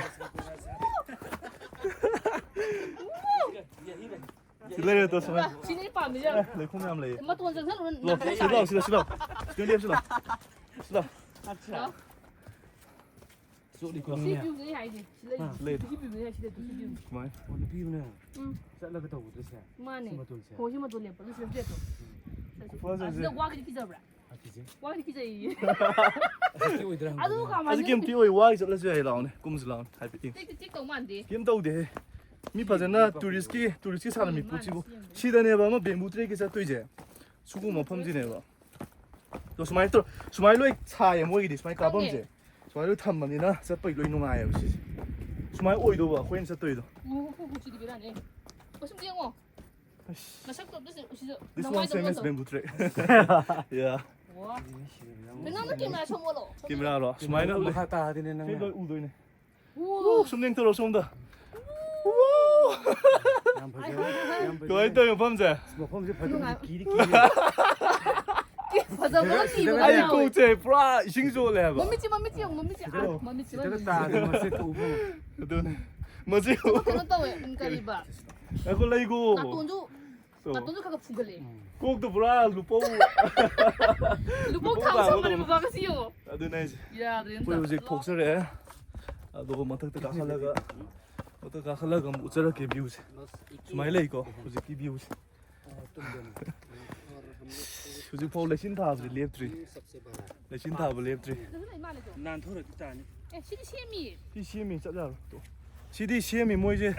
ꯁꯤ ꯂꯩꯔꯦ ꯇꯣ ꯁꯨꯃꯥꯏꯅ꯫ ꯁꯤꯅꯦ ꯑꯩ ꯄꯥꯝꯃꯤꯁꯦ꯫ ꯑꯦ, ꯂꯩꯈꯣꯝ ꯌꯥꯝ ꯂꯩꯌꯦ꯫ ꯃꯇꯣꯟ ꯆꯪꯁꯜꯂꯨꯔ ꯂꯥꯎ, ꯁꯤ ꯂꯥꯎ, ꯁꯤꯗ, ꯁꯤ ꯂꯥꯎ꯫ ꯁꯤꯗ ꯂꯦꯞꯁꯤ ꯂꯥꯎ꯫ ꯁꯤ ꯂꯥꯎ꯫ ꯂꯥꯎ꯫ ꯆꯣꯠꯂꯤꯀꯣ ꯁꯤ ꯅꯪꯅꯦ꯫ Viewꯁꯦ ꯑꯩ ꯍꯥꯏꯁꯦ꯫ ꯁꯤ ꯂꯩ꯫ ꯑꯥ꯫ ꯂꯩ꯫ ꯁꯤ viewꯅꯦ ꯑꯩ ꯍꯥꯏꯁꯦ, ꯁꯤ view꯫ ꯀꯃꯥꯏ? ꯑꯣ, ꯅꯨꯄꯤꯗꯨꯅꯦ꯫ ꯎꯝ꯫ ꯆꯠꯂꯒ ꯇꯧꯕꯗꯣ ꯁꯦ꯫ ꯃꯥꯅꯦ꯫ ꯁꯤ ꯃꯇꯣꯟꯁꯦ꯫ ꯍꯣꯏ, ꯁꯤ ꯃꯇꯣꯟ ꯂꯦꯞꯄ꯫ ꯑꯗꯨ ꯁꯤꯗ ꯂꯦꯞꯄꯣ꯫ ꯎꯝ꯫ ꯐꯖꯩ꯫ ꯑꯁꯤꯗ ꯋꯥꯒꯤꯗꯤ ꯀꯤꯖꯕ꯭ꯔꯥ? ꯀꯤꯖꯩ꯫ ꯋꯥꯒꯤꯗꯤ ꯀꯤꯖꯩꯌꯦ꯫ ꯑꯁꯤꯗꯤ ꯑꯣꯏꯗ꯭ꯔꯥ ꯑꯗꯨ ꯍꯪꯕꯅꯦ꯫ ꯀꯃꯥꯏꯅ ꯑꯁꯤ ꯀꯦꯝ ꯇꯤ ꯑꯣꯏ ꯋꯥꯒꯤ ꯆꯠꯂꯁꯨ ꯌꯥꯏ, ꯂꯥꯛꯑꯣꯅꯦ꯫ ꯀꯨꯝꯁꯤ ꯂꯥꯛꯑꯣꯅꯦ꯫ ꯍꯥꯏꯐꯦꯠ ꯌꯦꯡꯁꯤ꯫ ꯆꯤꯛꯇꯤ ꯆꯤꯛꯇꯧ ꯃꯥꯟꯗꯦ꯫ ꯀꯦꯝ ꯇꯧꯗꯦꯍꯦ꯫ ꯃꯤ ꯐꯖꯅ touristꯀꯤ, touristꯀꯤ ꯁꯥꯟꯅ ꯎꯝ, ꯃꯤꯄꯨꯠꯁꯤꯕꯨ꯫ ꯃꯥꯅꯦ, ꯁꯤ ꯌꯦꯡꯉꯨ꯫ ꯁꯤꯗꯅꯦꯕ ꯑꯃ bamboo trekꯀꯤ ꯆꯠꯇꯣꯏꯁꯦ꯫ ꯁꯤꯒꯨꯝꯕ ꯃꯐꯝꯁꯤꯅꯦꯕ꯫ ꯑꯗꯣ ꯁꯨꯃꯥꯏꯅ ꯇꯧ-, ꯁꯨꯃꯥꯏꯅ ꯂꯣꯏ ꯁꯥꯏꯌꯦ ꯃꯣꯏꯒꯤꯗꯤ, ꯁꯨꯃꯥꯏꯅ ꯈꯪꯉꯦ꯫ ꯀꯥꯞꯐꯝꯁꯦ꯫ ꯁꯨꯃꯥꯏꯅ ꯂꯣꯏ ꯊꯝꯕꯅꯤꯅ ꯆꯠꯄꯒꯤ ꯂꯣꯏ ꯅꯨꯡꯉꯥꯏꯌꯦꯕ ꯁꯤꯁꯦ꯫ ꯁꯨꯃꯥꯏꯅ ꯑꯣꯏꯗꯧꯕ ꯑꯩꯈꯣꯏꯅ ꯆꯠꯇꯣꯏꯗꯣ꯫ ꯑꯣ, ꯑꯣ, ꯑꯣ, ꯁꯤꯗꯤ ꯕꯦꯔꯥꯅꯦ꯫ ꯑꯁꯨꯝ ꯌꯦꯡꯉꯣ꯫ ꯑꯁ꯫ ꯃꯁꯛꯇꯣ ꯑꯝꯇ ꯁꯤ-, ꯎꯁꯤꯗ-, This one ꯅꯃꯥꯏꯗꯣ same as ꯑꯝꯇ꯫ Bamboo tree꯫ Yeah꯫ ꯋꯥ꯫ ꯀꯩꯅꯣ, ꯅꯪ camera ꯁꯣꯝ ꯑꯣꯜꯂꯣ꯫ Cameraꯔꯣ? ꯁꯨꯃꯥꯏꯅ ꯎꯠꯂꯦ꯫ ꯃꯈꯥ ꯇꯥꯗꯣꯏꯅꯦ ꯅꯪꯅ꯫ ꯁꯤ ꯂꯣꯏ ꯎꯗꯣꯏꯅꯦ꯫ ꯎ꯫ ꯁꯨꯝ ꯌꯦꯡꯊꯣꯔꯛꯑꯣ ꯁꯣꯝꯗ꯫ ꯎ꯫ ꯌꯥꯝ ꯐꯖꯩ, ꯌꯥꯝ ꯐꯖꯩ꯫ ꯀꯃꯥꯏꯅ ꯇꯧꯋꯤ ꯃꯐꯝꯁꯦ? ꯑꯁ, ꯃꯐꯝꯁꯦ ꯐꯖꯕꯁꯦ ꯅꯨꯡꯉꯥꯏ꯫ ꯀꯤꯗꯤ ꯀꯤꯔꯦ꯫ ꯀꯤ-, ꯐꯖꯕꯒ ꯁꯤꯗꯒ ꯀꯤꯕꯒ ꯑꯩ ꯌꯥꯎꯋꯦ꯫ ꯀꯣꯛꯁꯦ ꯄꯨꯔꯥ ꯏꯁꯤꯡ ꯆꯣꯠꯂꯦ ꯍꯥꯏꯕ꯫ ꯃꯃꯤꯠꯁꯦ, ꯃꯃꯤꯠꯁꯦ ꯌꯦꯡꯉꯨ, ꯃꯃꯤꯠꯁꯦ꯫ ꯑꯥ, ꯁꯤꯗꯒ ꯃꯃꯤꯠꯁꯦ, ꯁꯤꯗꯒ ꯃꯃꯤꯠꯁꯦ꯫ ꯇꯥꯔꯗꯤ ꯃꯁꯦ ꯊꯣꯛꯎ ꯐꯪꯉꯣꯏ꯫ ꯑꯗꯨꯅꯦ꯫ ꯃꯁꯤ ꯑꯗꯣ ꯀꯩꯅꯣ ꯇꯧꯋꯦ, ꯎꯝ, ꯀꯔꯤꯕ? ꯉꯥꯏꯈꯣ, ꯂꯩꯒꯣ꯫ ꯅꯥꯇꯣꯟꯁꯨ, ꯇꯣ꯫ ꯅꯥꯇꯣꯟꯁꯨ ꯈꯔ ꯈꯔ ꯐꯨꯒꯠꯂꯛꯑꯦ꯫ ꯎꯝ꯫ ꯀꯣꯛꯇꯣ ꯄꯨꯔꯥ ꯂꯨꯄꯧ꯫ ꯂꯨꯄꯧ ꯂꯨꯄꯧ ꯊꯥꯡ ꯊꯥꯡꯕ ꯁꯝꯕꯅꯦ ꯇꯧꯅ꯫ ꯕꯕꯥ, ꯉꯁꯤ ꯌꯦꯡꯉꯣ꯫ ꯑꯗꯨꯅꯦ ꯍꯥꯏꯁꯦ꯫ ꯌꯥꯗ꯭ꯔꯦ ꯑꯩꯈꯣꯏ ꯑꯝꯇ꯫ ꯍꯧꯖꯤꯛ ꯊꯣꯛꯆꯔꯛꯑꯦ꯫ ꯑꯗꯣ ꯃꯊꯛꯇ ꯀꯥꯈꯠꯂꯒ, ꯃꯊꯛ ꯀꯥꯈꯠꯂꯒ ꯑꯃꯨꯛ ꯎꯠꯆꯔꯛꯀꯦ viewꯁꯦ꯫ ꯁꯨꯃꯥꯏꯅ ꯂꯩꯀꯣ ꯍꯧꯖꯤꯛꯀꯤ viewꯁꯦ꯫ ꯍꯧꯖꯤꯛꯐꯥꯎ ꯂꯩꯆꯤꯟ ꯊꯥꯕꯁꯦ ꯂꯦꯞꯇ꯭ꯔꯤ꯫ ꯂꯩꯆꯤꯟ ꯊꯥꯕ ꯂꯦꯞꯇ꯭ꯔꯤ꯫ ꯅꯥꯟꯊꯣꯔꯛꯇꯤ ꯇꯥꯅꯤ꯫ ꯑꯦ, ꯁꯤꯗꯤ ꯁꯦꯝꯃꯤꯌꯦ꯫ ꯁꯤ ꯁꯦꯝꯃꯤ, ꯆꯠ ꯌꯥꯔꯣꯏ꯫ ꯇꯣ꯫ ꯁꯤꯗꯤ ꯁꯦꯝꯃꯤ ꯃꯣꯏꯁꯦ꯫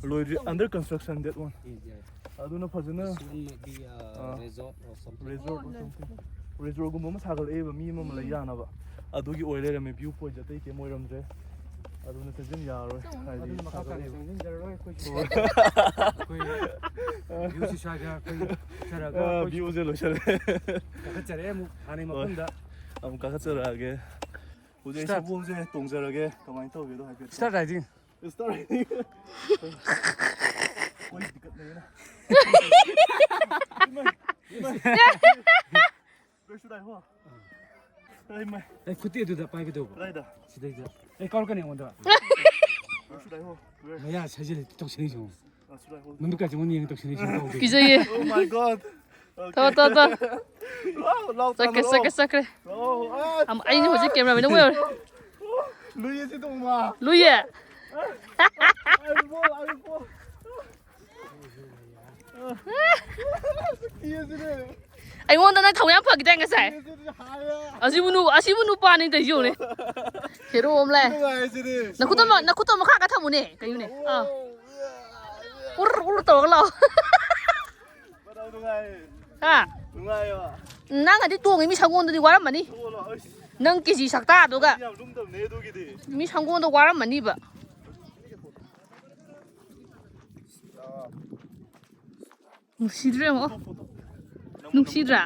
ꯂꯣꯏꯗ꯭ꯔꯤ, under construction, that one꯫ ꯑꯗꯨꯅ ꯐꯖꯅ, ꯑꯥ, resort or something꯫ ꯑꯣ, ꯂꯩ, ꯂꯩ꯫ ꯔꯤꯖꯣꯔꯠꯀꯨꯝꯕ ꯑꯃ ꯁꯥꯒꯠꯂꯛꯑꯦꯕ, ꯃꯤ ꯑꯃ ꯑꯃ ꯂꯩ ꯌꯥꯅꯕ꯫ ꯑꯗꯨꯒꯤ ꯑꯣꯏ ꯂꯩꯔꯝꯃꯦ, ꯚ꯭ꯌꯨ ꯄꯣꯏꯟꯠꯁꯦ ꯑꯇꯩ ꯀꯩꯝ ꯑꯣꯏꯔꯝꯗ꯭ꯔꯦ꯫ ꯑꯗꯨꯅ ꯆꯪꯁꯤꯟ ꯌꯥꯔꯔꯣꯏ, ꯍꯥꯏꯗꯤ ꯑꯗꯨꯅ ꯃꯈꯥ ꯇꯥꯅ ꯁꯥꯒꯠꯂꯛꯑꯦꯕ꯫ ꯆꯪꯁꯤꯟꯖꯔꯔꯣꯏ ꯑꯩꯈꯣꯏꯁꯨ꯫ ꯑꯩꯈꯣꯏ ꯚ꯭ꯌꯨꯁꯤ ꯁ꯭ꯋꯥꯏꯗ ꯑꯩꯈꯣꯏ ꯆꯠꯆꯔꯒ ꯑ, ꯑꯩꯈꯣꯏ ꯚ꯭ꯌꯨꯁꯦ ꯂꯣꯏꯁꯜꯂꯦ꯫ ꯀꯥꯈꯠꯆꯔꯛꯑꯦ ꯑꯃꯨꯛ ꯍꯥꯟꯅꯒꯤ ꯍꯣꯏ꯫ ꯃꯐꯝꯗ꯫ ꯑꯃꯨꯛ ꯀꯥꯈꯠꯆꯔꯛꯑꯒꯦ꯫ ꯍꯧꯖꯤꯛ ꯑꯩ ꯁ꯭ꯇꯥꯔꯠ꯫ ꯁꯒꯣꯜꯁꯦ ꯇꯣꯡꯖꯔꯒꯦ, ꯀꯃꯥꯏꯅ ꯇꯧꯒꯦꯗꯣ ꯍꯥꯏꯐꯦꯠ꯫ Start riding. Start riding. ꯑꯩꯈꯣꯏ ꯇꯤꯀꯠꯅꯩꯅ꯫ ꯏꯃꯥꯏ, ꯏꯃꯥꯏ꯫ Where should I hold? ꯑꯩ ꯃꯥꯏ꯫ ꯑꯩ ꯈꯨꯠꯇꯤ ꯑꯗꯨꯗ ꯄꯥꯏꯒꯗꯧꯕ꯫ ꯀꯗꯥꯏꯗ? ꯁꯤꯗꯩꯗ꯫ ꯑꯩ ꯀꯥꯎꯔꯛꯀꯅꯤ ꯑꯩꯉꯣꯟꯗ꯫ Where should I hold? Where? ꯃꯌꯥ ꯁꯥꯖꯤꯜꯂꯤ ꯇꯧꯁꯤꯜꯂꯤꯁꯤ ꯌꯦꯡꯉꯣ꯫ Uh, should I hold? ꯃꯃꯤꯠꯀꯥꯁꯦ ꯑꯩꯉꯣꯟꯗ ꯌꯦꯡꯉ ꯇꯧꯁꯤꯜꯂꯤꯁꯤ ꯌꯦꯡꯉꯣ꯫ ꯀꯤꯖꯩꯌꯦ꯫ Oh my God. Okay. ꯇꯣ, ꯇꯣ, ꯇꯣ꯫ ꯂꯥꯎ, ꯂꯥꯎ, ꯆꯠꯈ꯭ꯔꯦ, ꯇꯥꯟꯅꯔꯣ꯫ ꯆꯠꯈ꯭ꯔꯦ, ꯆꯠꯈ꯭ꯔꯦ꯫ ꯂꯥꯎ, ꯑꯁ, ꯑꯝ, ꯑꯩꯅ ꯍꯧꯖꯤꯛ ꯑꯥ꯫ ꯀꯦꯃꯦꯔꯥꯃꯦꯟ ꯑꯃ ꯑꯣꯏꯔꯦ꯫ ꯂꯨꯏꯌꯦ ꯁꯤ ꯇꯣꯡꯕ꯫ ꯂꯨꯏꯌꯦ꯫ I will fall, I will fall. ꯀꯤꯌꯦ ꯁꯤꯗꯤ꯫ ꯑꯩꯉꯣꯟꯗ ꯅꯪ ꯊꯧ ꯌꯥꯝ ꯐꯈꯤꯗꯥꯏ ꯉꯁꯥꯏ? ꯀꯤꯌꯦ ꯁꯤꯗꯤ ꯍꯥꯏꯌꯦ꯫ ꯑꯁꯤꯕꯨ ꯅꯨ-, ꯑꯁꯤꯕꯨ ꯅꯨꯄꯥꯅꯤ ꯇꯧꯔꯤꯁꯦ ꯌꯦꯡꯉꯨꯅꯦ꯫ ꯍꯦꯔꯣ ꯑꯃ ꯂꯥꯛꯑꯦ꯫ ꯅꯨꯡꯉꯥꯏ ꯁꯤꯗꯤ꯫ ꯅꯈꯨꯠꯇꯣ ꯃ-, ꯅꯈꯨꯠꯇꯣ ꯃꯈꯥ ꯈꯔ ꯊꯝꯃꯨꯅꯦ꯫ ꯀꯩꯅꯣꯅꯦ? ꯑꯥ꯫ ꯎꯔ ꯎꯔ ꯇꯧꯔꯒ ꯂꯥꯛꯑꯣ꯫ ꯃꯇꯥꯎ ꯅꯨꯡꯉꯥꯏꯌꯦ꯫ ꯍꯥ? ꯅꯨꯡꯉꯥꯏꯌꯦꯕ꯫ ꯅꯪꯒꯗꯤ ꯇꯣꯡꯉꯤ ꯃꯤ ꯁꯪꯒꯣꯟꯗꯗꯤ ꯋꯥꯔꯝꯃꯅꯤ꯫ ꯇꯣꯡꯉꯣ ꯂꯥꯎ, ꯑꯩꯁ꯫ ꯅꯪ ꯀꯦꯖꯤ ꯁꯛꯇꯥꯗꯨꯒ꯫ ꯌꯥꯝ ꯂꯨꯝꯗꯕꯅꯦ ꯑꯗꯨꯒꯤꯗꯤ꯫ ꯃꯤ ꯁꯪꯒꯣꯟꯗꯣ ꯋꯥꯔꯝꯃꯅꯤꯕ꯫ ꯅꯨꯡꯁꯤꯗ꯭ꯔꯣ ꯌꯦꯡꯉꯣ꯫ ꯅꯨꯡꯁꯤꯗ꯭ꯔꯥ?